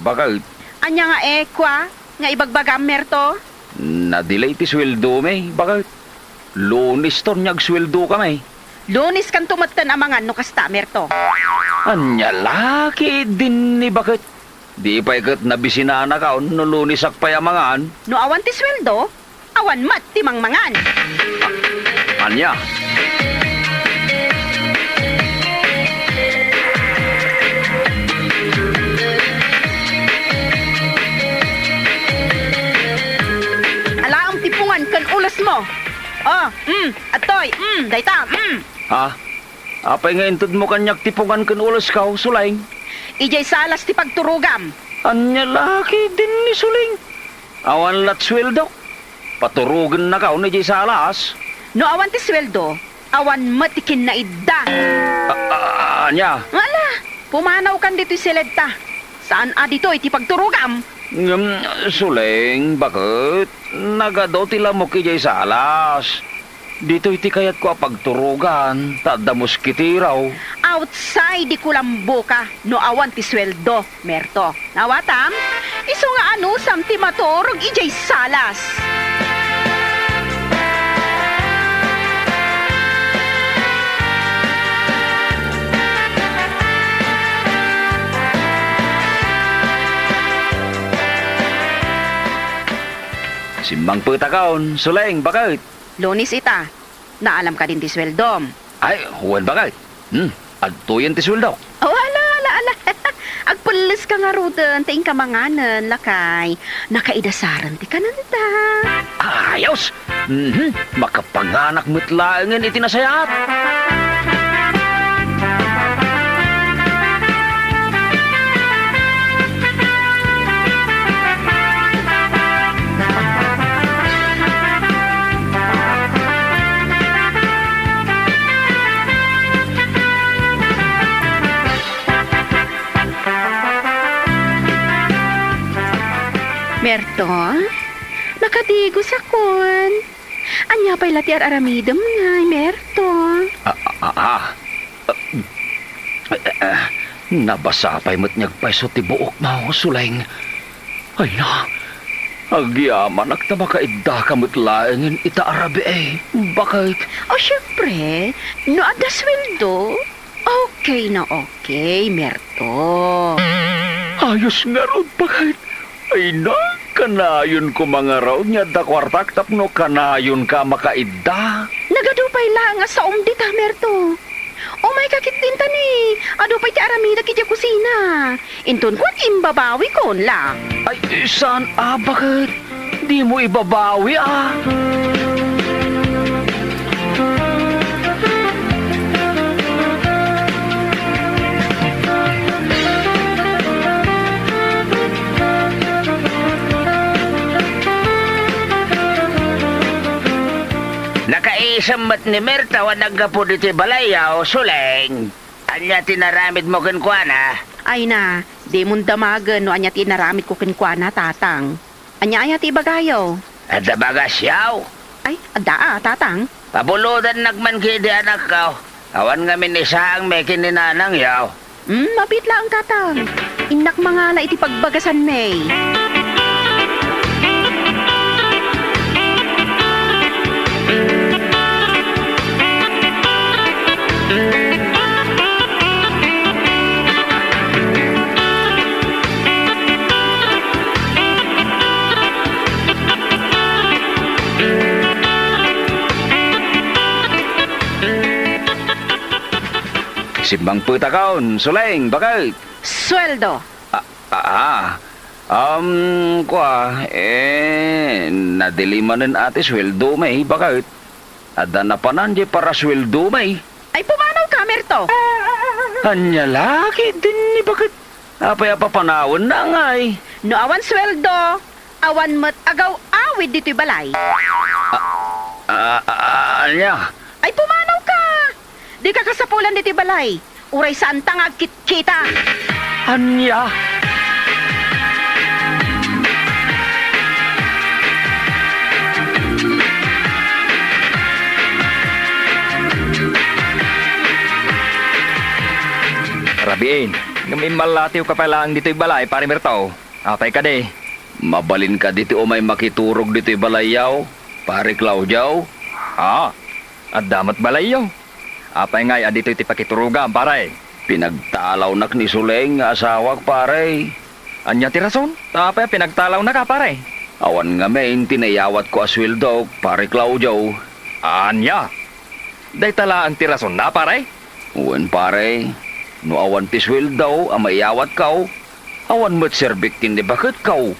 baket. Ania nga eh, kua, nga ibagbagam, Merto? Nadilay ti sueldomi, baket. Luneston nga agsueldokami. Luneskanto metten a mangan no kasta, Merto. Ania la ketdin ni, baket? Di pay ket nabisinanaka no Lunesak pay a mangan. No awan ti sueldo, awan met ti mangmangan. Ania? Alaem ti pungan ken ulesmo. Oh, mm, adtoy, mm, dayta, mm. Ha? Apay nga intedmo kaniak ti pungan ken ulesko, Suleng? Idiay salas ti pagturogam. Ania la ketdin ni, Suleng? Awan lat sueldo. Paturogennaka idiay salas. No awan ti sueldo, awan met ti kinnaidda. A-, a-, ania? Ala, pumanawkan ditoy siledta. Saan a ditoy ti pagturogam? Ngem, Suleng, baket? Nagadu ti lamok idiay salas. Ditoy ti kayatko a pagturogan, ta adda moskitero. Outside di kulamboka no awan ti sueldo, Merto. Nawatam? Isu nga anusam ti maturog idiay salas. Simmangpetakon, Suleng, baket. Lunes ita. Naalam kadin ti sueldom? Ay, wen, baket. Hmm, adtoyen ti sueldok. Oh, ala, ala, ala. Agpelleska ngaruden ta inka manganen, lakay. Nakaidasaren ti kanenta. Ayos! Mhm, makapanganak met laengen iti nasayaat. Merto, nakadigosakon. Ania pay la ti ar-aramidem ngay, Merto? Ah, ah, ah, ah. Ah, ah, ah. Nabasa pay met nga agpayso ti buokmo, Suleng. Ay na, agyamanak ta makaiddaka met laengen ita a rabii, baket. O, siempre, no adda sueldo, okay na okay, Merto. Ayos ngarud, baket. Ay na, kanayon koma ngarud nga adda kuartak tapno kanayonka a makaidda. Nagadu pay laeng a saom dita, Merto. Umayka ketdin ta ni, adu pay ti aramidak idiay kusina. Inton kuan, imbabawikon la. Ay, saan a, baket? Dimo ibabawi a. Nakaisem met ni Mirto a naggapu ditoy balayyo, Suleng. Ania ti inaramidmo kenkuana? Ay na, dimon damagen no ania ti inaramidko kenkuana, Tatang. Ania aya ti ibagayo? Adda bagasyo? Ay, adda a, Tatang. Pabulodannak man ketdi, anakko. Awan ngamin isaangmi ken ni nanangyo. Hmm, mabiit laeng, Tatang. Innak mangala iti pagbagasanmi. Simmangpetakon, Suleng, baket. Sueldo. A, a, a. Um, kua, eh, nadili manen a ti sueldomi, baket. Adda napanan diay parasueldomi. Ay, pumanawka, Mirto. Ania la ketdin ni, baket? Apay a papanawenna ngay? No awan sueldo, awan met agaw-awid ditoy balay. A, a, a, ania? Ay, pumanawka! Dika kasapulan ditoy balay. Uray saanta nga agkitkita. Ania? Rabiin, ngem immallatiwka pay laeng ditoy balay, Pare Mirto. Apay kadi? Mabalin kadi ti umay makiturog ditoy balayyo, Pare Claudio? A, adda met balayyo. Apay ngay a ditoy ti pakiturogam, pare? Pinagtalawnak ni Suleng nga asawak, pare. Ania ti rason? Apay a pinagtalawnaka, pare? Awan ngamin ti naiyawatko a sueldok, Pare Claudio. Ania? Dayta laeng ti rasonna, pare? Wen, pare. No awan ti sueldo a maiyawatko, awan met serbik ken ni baketko.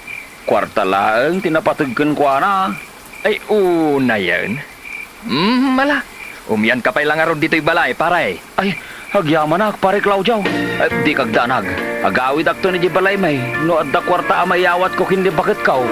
Kuarta laeng ti napateg kenkuana. Ay, unayen. Mm, ala. Umianka pay la ngarud ditoy balay, pare. Ay, agyamanak, Pare Claudio. Eh, dika agdanag. Agawidakton idiay balaymi no adda kuarta a maiyawatko ken ni baketko.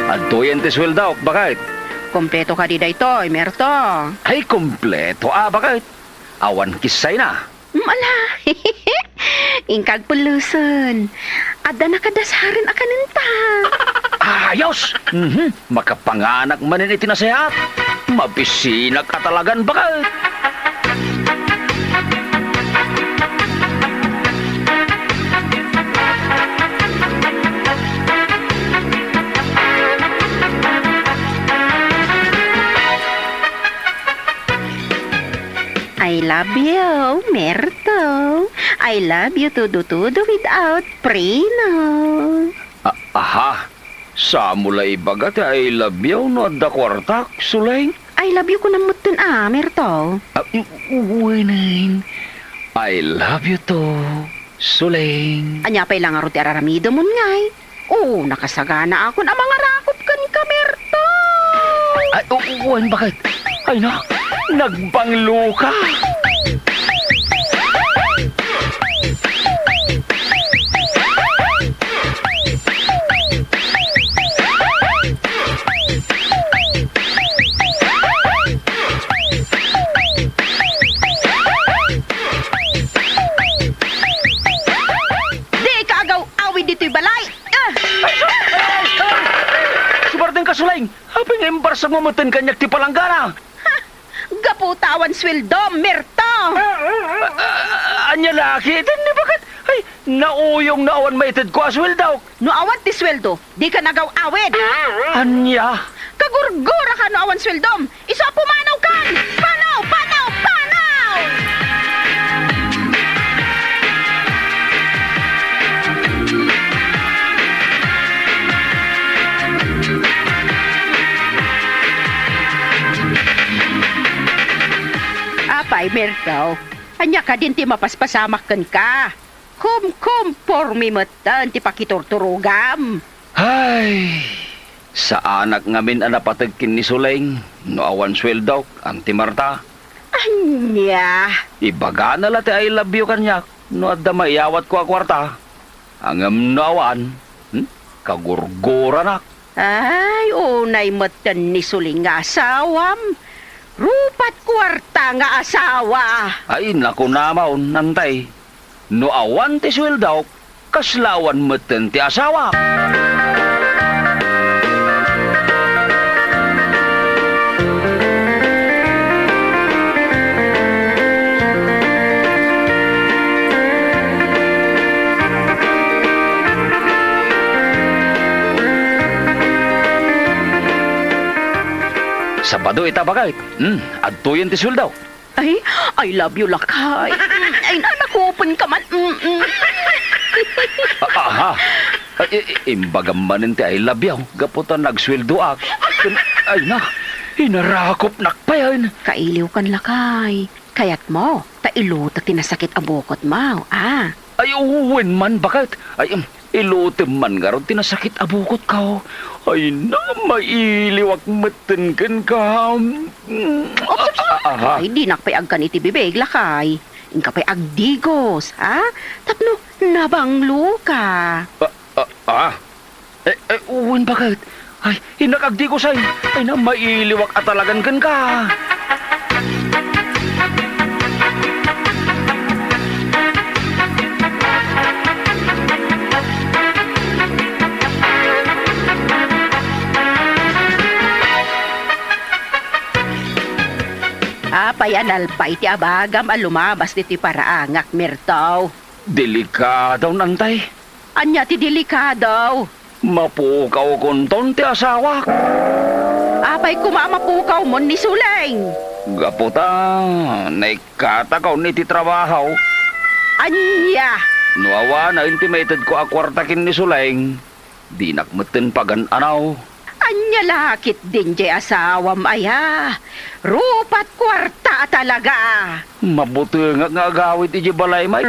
Adtoyen ti sueldok, baket. Kompleto kadi daytoy, Merto? Ay, kompleto a, baket. Awan kissayna. Mm, ala. Inka agpullosen. Adda nakadasaren a kanenta. Ayos! Mhm. Makapanganak manen iti nasayaat. Mabisinak a talagan, baket. I love you, Merto. I love you todo-todo without preno. A-, aha? Saanmo la ibaga ti I love you no adda kuartak, Suleng? I love you kunam metten a, Merto. Ah, u-, u-, wenen. I love you too, Suleng. Ania pay la ngarud ti ar-aramidemon ngay? Oo, nakasaganaakon a mangarakop kenka, Merto. Ay, u-, u-, wen, baket? Ay, na, nagbangloka. Dika agaw-awid ditoy balay! Ah! Ay, ay, ay, ay! Sumardenka, Suleng! Apay nga imbarsagmo metten kaniak ti palanggana? Ha! Gapu ta awan sueldo, Merto! Ah, ah, ania la ketdin ni baket? Ay, nauyong no awan maitedko a sueldok. No awan ti sueldo, dika agaw-awid. Ania? Gurguraka no awan sueldom! Isu a pumanawkan! Panaw! Panaw! Panaw! Apay, Mirto, ania kadin ti mapaspasamak kenka? Kumkumpormi metten ti pakiturturogam. Ay, saanak ngamin a napateg ken ni Suleng no awan sueldok, Auntie Marta. Ania? Ibagana la ti I love you kaniak no adda maiyawatko a kuarta. Ngem no awan, hmm, kagurguranak. Ay, unay metten ni Suleng nga asawam. Rupat kuarta nga asawa. Ay, naku, namaon, Antay. No awan ti sueldok, kasla awan metten ti asawa. Sabado ita, baket. Hmm, adtoyen ti sueldo. Ay, I love you, lakay. Ay, nanakupenka man. Mm-mm. A-, aha. Ay, i-, i-, imbagam manen ti I love you, gapu ta nagsueldoak. Ay na, inarakopnak payen. Kailiwkan, lakay. Kayatmo, ta ilutek ti nasakit a bukotmo, a? Ay, wen man, baket. Ay, em, ilutem man ngarud ti nasakit a bukotko. Ay na, mailiwak metten kenka. Mm, a, a, a, a. Ay, dinak pay agkan iti bibig, lakay. Inka pay agdigos, a? Tapno nabangloka. A, a, a. Eh, eh, wen, baket. Ay, innak agdigos ay. Ay na, mailiwak a talagan kenka. Apay a nalpay ti abagam a lumabas ditoy paraangak, Mirto? Delikado, Antay. Ania ti delikado? Mapukawkonton ti asawak. Apay koma a mapukawmon ni Suleng? Gapu ta naikkatakon iti trabaho. Ania? No awanen ti maitedko a kuarta ken ni Suleng, dinak metten pagan-anaw. Ania la ketdin jay asawam aya? Rupat kuarta a talaga. Mabutengak nga agawid idiay balaymi,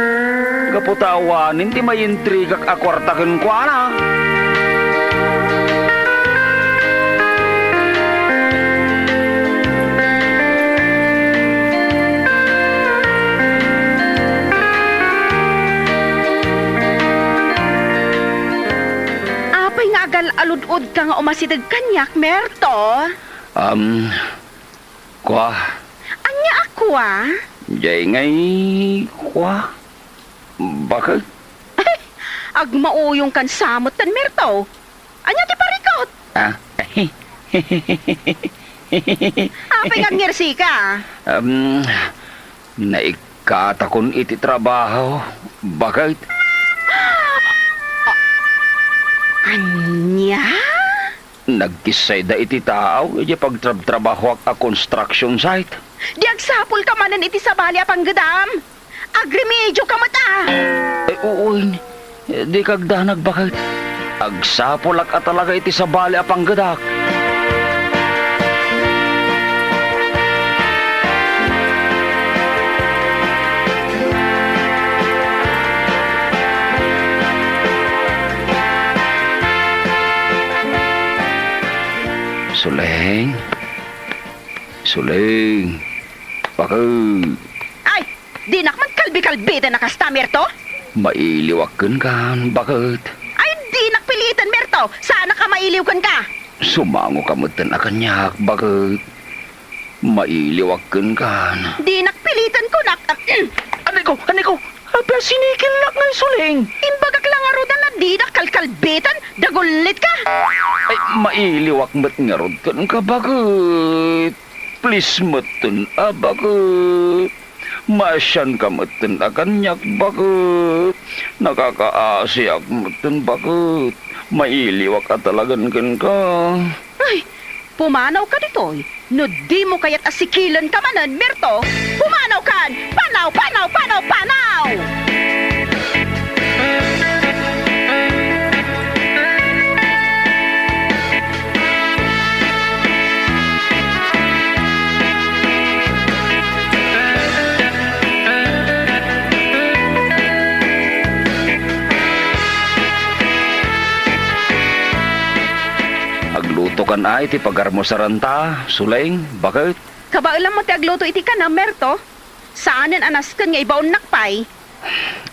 gapu ta awanen ti maintrigak a kuarta kenkuana. Apay nga agal-alud-odka nga umasideg kaniak, Merto? Um, Kua. Ania a kua? Jay ngay kua. Baket? Agmauyongkan sa metten, Merto. Ania ti parikut? Ah. Apay nga agngirsi ka? Um, naikkatakon iti trabaho. Baket? Ania? Nagkissayda iti tao idiay pagtrabtrabahoak a construction site. Di agsapulka manen iti sabali a panggedam? Agremedioka met a! Eh, uy, di kagdanag, baket. Agsapulak a talaga iti sabali a panggedak. Suleng. Suleng. Baket. Ay, dinak man kalbi-kalbiten a kasta, Merto? Mailiwak kenka, baket. Ay, dinak piliten, Merto. Saanak a mailiw kenka. Sumangoka metten a kaniak, baket. Mailiwak kenka. Dinak piliten kunak. Anay ko, anay ko. Apay a sinikilnak nga isuleng? Imbagak la ngarud a dinak kalkalbitan, dagullitka. Ay, mailiwak met ngarud kenka, baket. Please metten a, baket. Maasianka metten a kaniak, baket. Nakakaasiak metten, baket. Mailiwak a talagan kenka. Ay, Pumanawka ditoy. No dimo kayat a sikilenka manen, Mirto, pumanawkan! Panaw, panaw, panaw, panaw! Aglutokan ay ti pagarmusaranta, Suleng, baket? Kabaelam met ti agluto iti kanem, Merto. Saanen a nasken nga ibaonnak pay.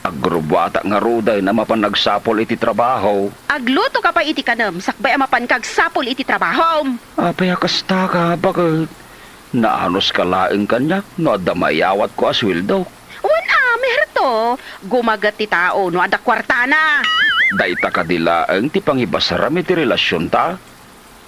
Agrubbuatak ngaruden a mapan agsapul iti trabaho. Aglutoka pay iti kanem sakbay a mapanka agsapul iti trabahom. Apay a kastaka, baket? Naanuska laeng kaniak no adda maiyawatko a sueldok. Wen a, Merto, gumaget ti tao no adda kuartana. Dayta kadi laeng ti pangibasaram iti relasionta?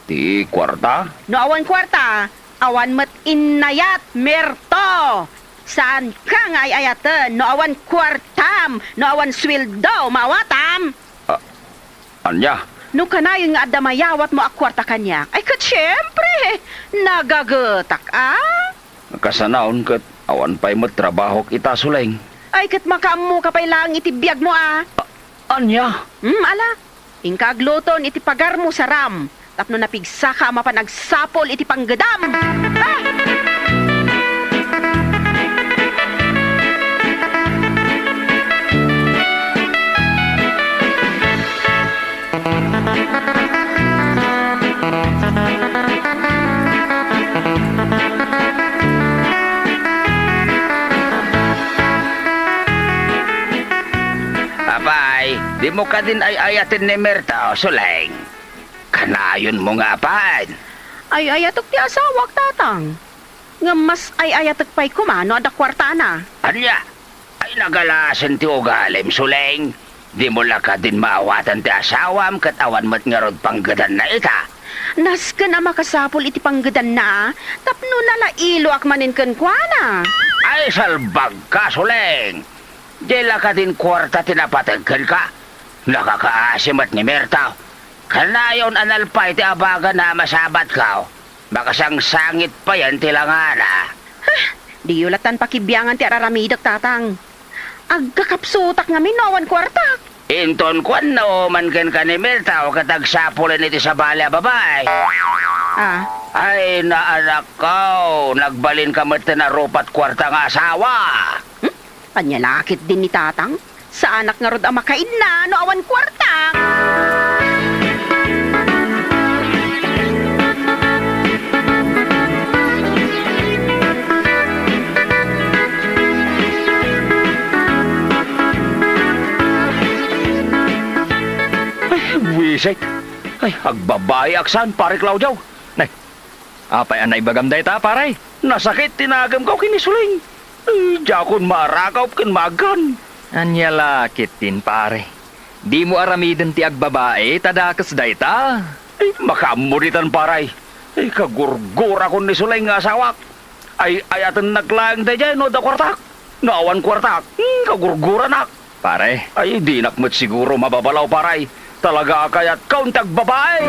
Ti kuarta? No awan kuarta, awan met innayat, Merto! Saanka nga ay-ayaten no awan kuartam, no awan sueldo maawatam? A-, ania? No kanayon nga adda mayawatmo a kuarta kaniak, ay ket siempre, nagagetak a? Kasanaon ket awan pay met trabahok ita, Suleng. Ay ket makaammoka pay laeng iti biagmo a? A-, ania? Hmm, ala, inka agluton iti pagarmo saram tapno napigsaka a mapan agsapul iti panggedam. Ah! Apay, dimo kadin ay-ayaten ni Merto, Suleng? Kanayonmo nga apaen? Ay-ayatek ti asawak, Tatang. Ngem mas ay-ayatek pay koma no adda kuartana. Ania? Ay, nagalasen ti ugalim, Suleng. Dimo la kadin maawatan ti asawam ket awan met ngarud panggedanna ita. Nasken a makasapul iti panggedanna, tapno nalailoak manen kenkuana. Ay, salbagka, Suleng. Diay la kadin kuarta ti napateg kenka. Nakakaasi met ni Merto. Kanayon a nalpay ti abaganna a masabatko. Makasangsangit payen ti langana. Ah, diyo latan pakibiangan ti ar-aramidek, Tatang. Agkakapsutak ngamin no awan kuartak. Inton kuan, naoman kenka ni Merto ket agsapulen iti sabali a babai. Ah. Ay, naanakko, nagbalinka met ti narupat kuarta nga asawa. Hmm? Ania la ketdin ni Tatang? Saanak ngarud a makaidna no awan kuarta. Ay, buwisit. Ay, agbabaeak saan, Pare Claudio. Nay, apay a naibagam dayta, pare? Nasakit ti nagem ko ken ni Suleng. Ay, diakon maarakaw ken maagkan. Ania la ketdin, pare? Dimo aramiden ti agbabae ta dakes dayta. Ay, makaammo ditan, pare. Ay, kagurgurakon ni Suleng nga asawak. Ay-ayatennak laeng daydiay no adda kuartak. No awan kuartak, hmm, kagurguranak. Pare. Ay, dinak met siguro mababalaw, pare. Talaga a kayatka ti agbabae.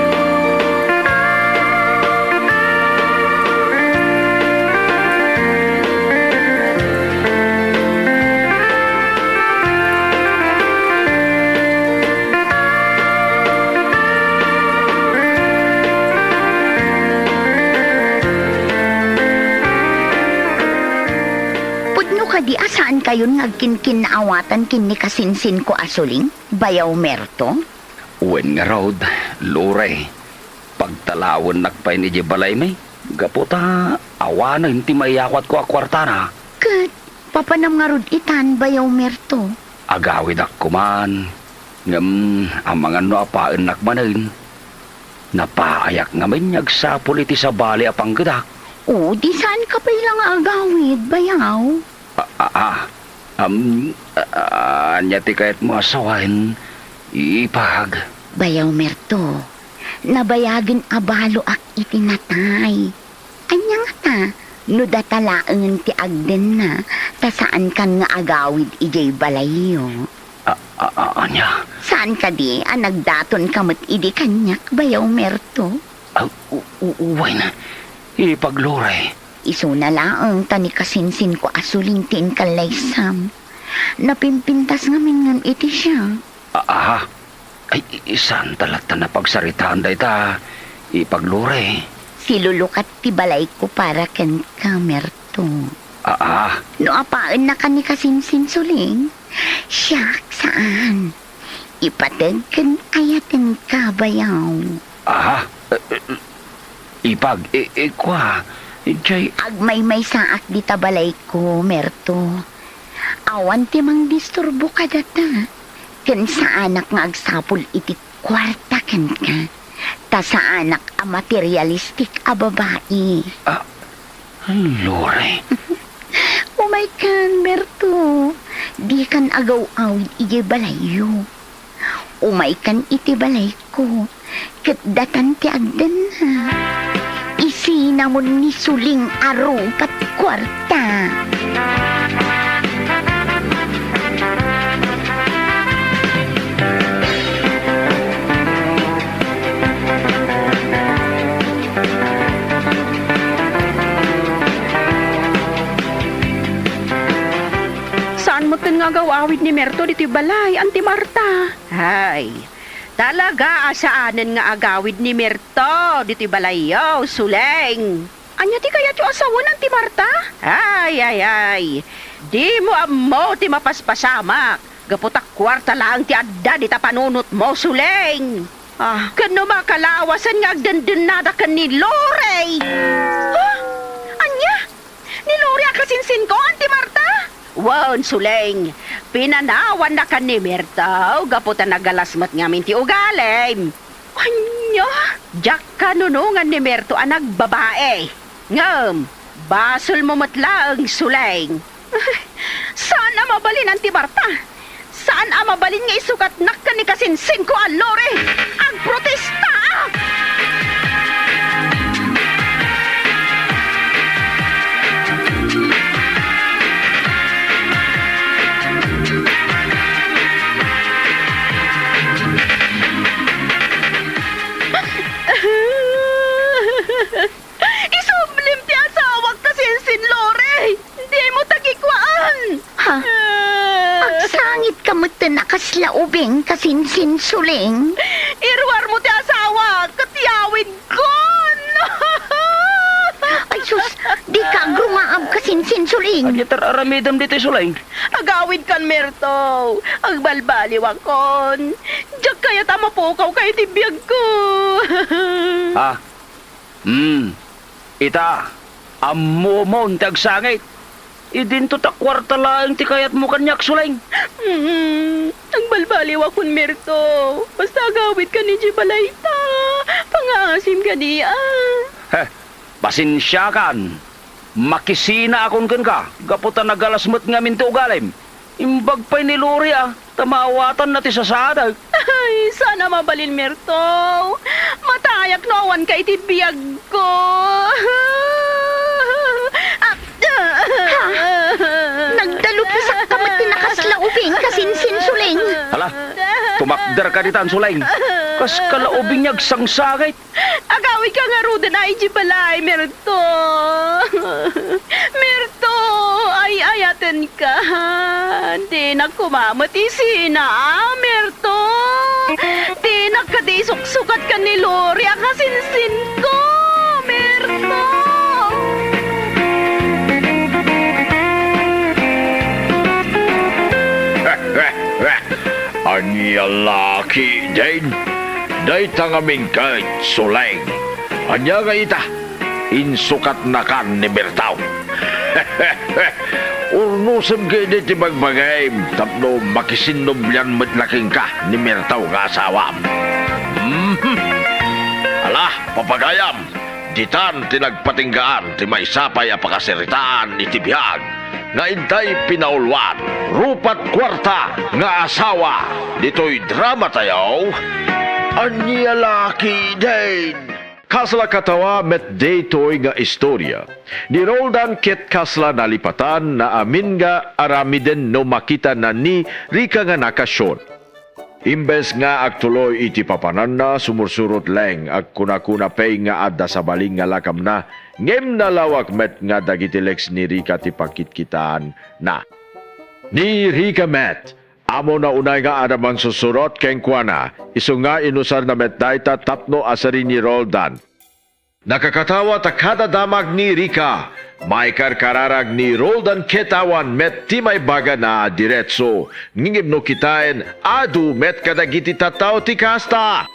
Pudno kadi a saankayon nga agkinkinnaawatan ken ni kasinsinko a Suleng, Bayaw Merto? Wen ngarud, Lore, pagtalawennak pay idiay balaymi, gapu ta awanen ti maiyawatko a kuartana. Ket papanam ngarud itan, Bayaw Merto? Agawidak koman, ngem amangan no apaennak manen. Napaayak ngamin nga agsapul iti sabali a panggedak. O, di saanka pay la nga agawid, Bayaw? A, a, a, am, a, a, ania ti kayatmo a sawen, ipag? Bayaw Merto, nabayagen a baloak iti natay. Ania ngata, no data laengen ti agdenna, ta saankan nga agawid idiay balayyo? A, a, a, ania? Saan kadi a nagdatonka met idi kaniak, Bayaw Merto? Ah, u-, u-, uway na. Ipag Lore. Isuna laeng ta ni kasinsinko a Suling ti inkallaysam. Napimpintas ngamin ngem iti siak. Ah, aha. Ay, i-, saan ta latta napagsaritaan dayta, Ipag Lore? Silulukat ti balayko para kenka, Merto. Ah, aha. No apaennaka ni kasinsin, Suling, siak saan. Ipateg ken ayatenka, bayaw. Aha. Eh, eh, Ipag, i-, ikua, jay. Agmaymaysaak dita balayko, Merto. Awan ti mangdisturbo kadata. Ken saanak nga agsapul iti kuarta kenka. Ta saanak a materialistik a babai. Ah, Lore. Umaykan, Merto. Dikan agaw-awid idiay balayyo. Umaykan iti balayko, ket datan ti agdenna. Isinamon ni Suling a rupat kuarta. Saan metten nga agaw-awid ni Merto ditoy balay, Anti Marta? Ay, talaga a saanen nga agawid ni Merto ditoy balayyo, Suleng. Ania ti kayatyo a sawen, Anti Marta? Ay, ay, ay. Dimo ammo ti mapaspasamak. Gapu ta kuarta laeng ti adda dita panunotmo, Suleng. Ah. Ken no makalawasen nga agdendennada ken ni Lore. Ha? Ania? Ni Lore a kasinsinko, Anti Marta? Wen, Suleng. Pinanawanna ken ni Merto gapu ta nagalas met ngamin ti ugalim. Ania? Diak kanunongan ni Merto a nagbabae. Ngem, basolmo met laeng, Suleng. Saan a mabalin, Anti Marta. Saan a mabalin nga isukatnak ken ni kasinsinko a Lore. Agprotestaak! Isublim ti asawak, kasinsin Lore! Dimo ta kikuaan! Ha? Ah. Agsangitka metten a kasla ubing, kasinsin Suleng? Iruarmo ti asawak ket yawidkon! Ay sus, dika agrungaab, kasinsin Suleng. Ania ti ar-aramidem ditoy, Suleng? Agawidkan, Merto. Agbalbaliwakon. Diak kayat a mapukawka iti biagko. Ah, Hmm. Ita, ammomon ti agsangit. Idinto ta kuarta laeng ti kayatmo kaniak, Suleng. Hmm. Agbalbaliwakon, Merto. Basta agawidkan idiay balayta. Pangaasim kadi, a. Heh, pasensiakan. Makisinaakon kenka gapu ta nagalas met ngamin ti ugalim. Imbag pay ni Lore a ta maawatanna ti sasaadek. Ay, saan a mabalin, Merto. Matayak no awanka iti biagko. Ah, ah. Ha? Nagdalukisakka met ti nakasla ubing, kasinsin Suleng. Hala, tumakderka ditan, Suleng. Kas kala ubing nga agsangsangit. Agawidka ngaruden a idiay balay, Merto. Merto, ay-ayatenka. Dinak koma met isina, a, Merto. Dinak kadi isuksukat ken ni Lore a kasinsinko, Merto. Ania la ketdin? Dayta ngamin ket, Suleng. Ania nga ita? Insukatnakan ni Merto. Urnosem ketdi ti bagbagim tapno makisinnublian met la kenka ni Merto nga asawam. Mhm. Ala, papagayam, ditan ti nagpatinggaan ti maysa pay a pakasaritaan iti biag nga intay pinauluan. Rupat kuarta nga asawa ditoy dramatayo. Ania la ketdin? Kasla katawa met daytoy nga istoria. Ni Roldan ket kasla nalipatan na amin nga aramiden no makitana ni Rica nga nakasion. Imbes nga agtuloy iti papananna, sumursurot laeng, agkunakuna pay nga adda sabali nga lakamna, ngem nalawag met nga dagiti legs ni Rika ti pakitkitaanna. Ni Rika met, ammona unay nga adda mangsursurot kenkuana, isu nga inusarna met dayta tapno asari ni Roldan. Nakakatawa ta kada damag ni Rika, maikarkararag ni Roldan ket awan met ti maibagana a diretso. Ngem no kitaen, adu met kadagiti tattao ti kasta.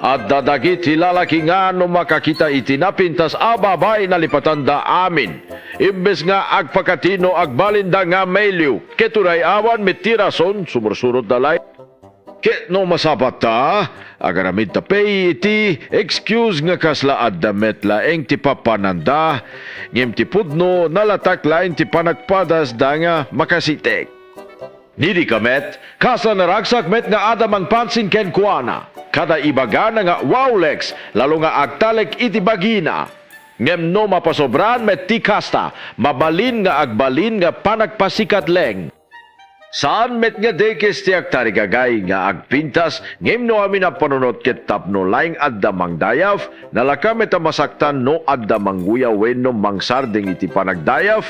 Adda dagiti lalaki nga no makakita iti napintas a babai, nalipatanda amin. Imbes nga agpakatino, agbalinda nga mailiw, ket uray awan met ti rason, sumursurotda laeng. Ket no masabatta, agaramidta pay iti excuse nga kasla adda met laeng ti papananda, ngem ti pudno, nalatak laeng ti panagpadasda nga makasitek. Ni Rika met, kasla naragsak met nga adda mangpansin kenkuana. Kada ibagana nga, "Wow, legs," lalo nga agtalek iti bagina. Ngem no mapasobraan met ti kasta, mabalin nga agbalin nga panagpasikat laeng. Saan met nga dakes ti agtarigagay nga agpintas, ngem no amin a panunot ket tapno laeng adda mangdayaf, nalaka met a masaktan no adda mangguyaw wenno mangsardeng iti panagdayaf.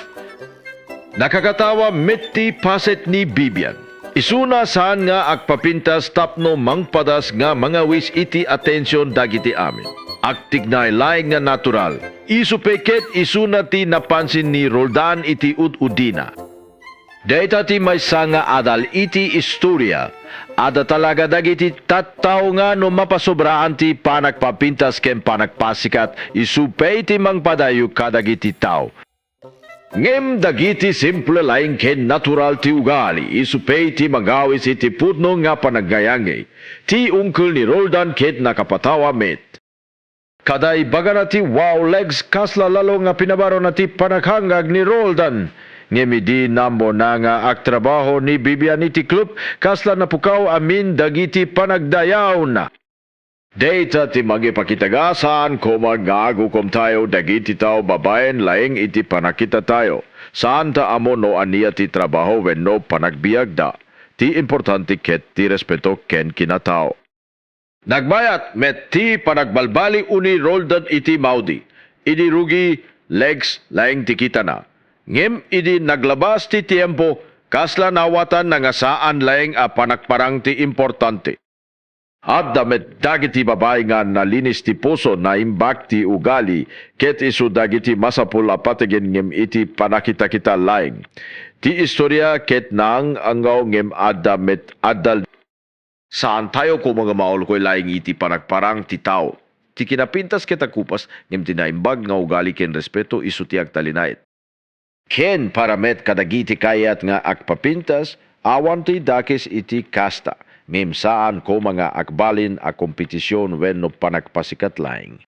Nakakatawa met ti paset ni Vivian. Isuna saan nga agpapintas tapno mangpadas nga mangawis iti atension dagiti amin. Agtignay laeng nga natural. Isu pay ket isuna ti napansin ni Roldan iti ud-udina. Dayta ti maysa nga adal iti istoria. Adda talaga dagiti tattao nga no mapasobraan ti panagpapintas ken panagpasikat, isu pay ti mangpadayo kadagiti tao. Ngem dagiti simple laeng ken natural ti ugali, isu pay ti mangawis iti pudno nga panagngayangay. Ti ungkel ni Roldan ket nakapatawa met. Kada ibagana ti, "Wow, legs," kasla lalo nga pinabarona ti panaghanggag ni Roldan. Ngem idi nammona nga agtrabaho ni Vivian iti club, kasla napukaw amin dagiti panagdayawna. Dayta ti mangipakita nga saan koma nga agukomtayo dagiti tao babaen laeng iti pannakitatayo. Saanta ammo no ania ti trabaho wenno panagbiagda. Ti importante ket ti respeto ken kinatao. Nagmayat met ti panagbalbaliw ni Roldan iti maudi. Idi rugi, legs laeng ti kitana. Ngem idi naglabas ti tiempo, kasla naawatan nga saan laeng a panagparang ti importante. Adda met dagiti babai nga nalinis ti puso, naimbag ti ugali, ket isu dagiti masapul a patigen ngem iti pannakitakita laeng. Ti istoria ket naang-angaw ngem adda met adda. Saantayo koma nga maulkoy laeng iti panagparang ti tao. Ti kinapintas ket agkupas, ngem ti naimbag nga ugali ken respeto isu ti agtalinaed. Ken para met kadagiti kayat nga agpapintas, awan ti dakes iti kasta, ngem saan koma nga agbalin a kompetision wenno panagpasikat laeng.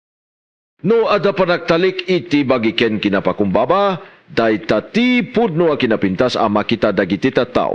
No adda panagtalek iti bagi ken kinapakumbaba, dayta ti pudno a kinapintas a makita dagiti tattao.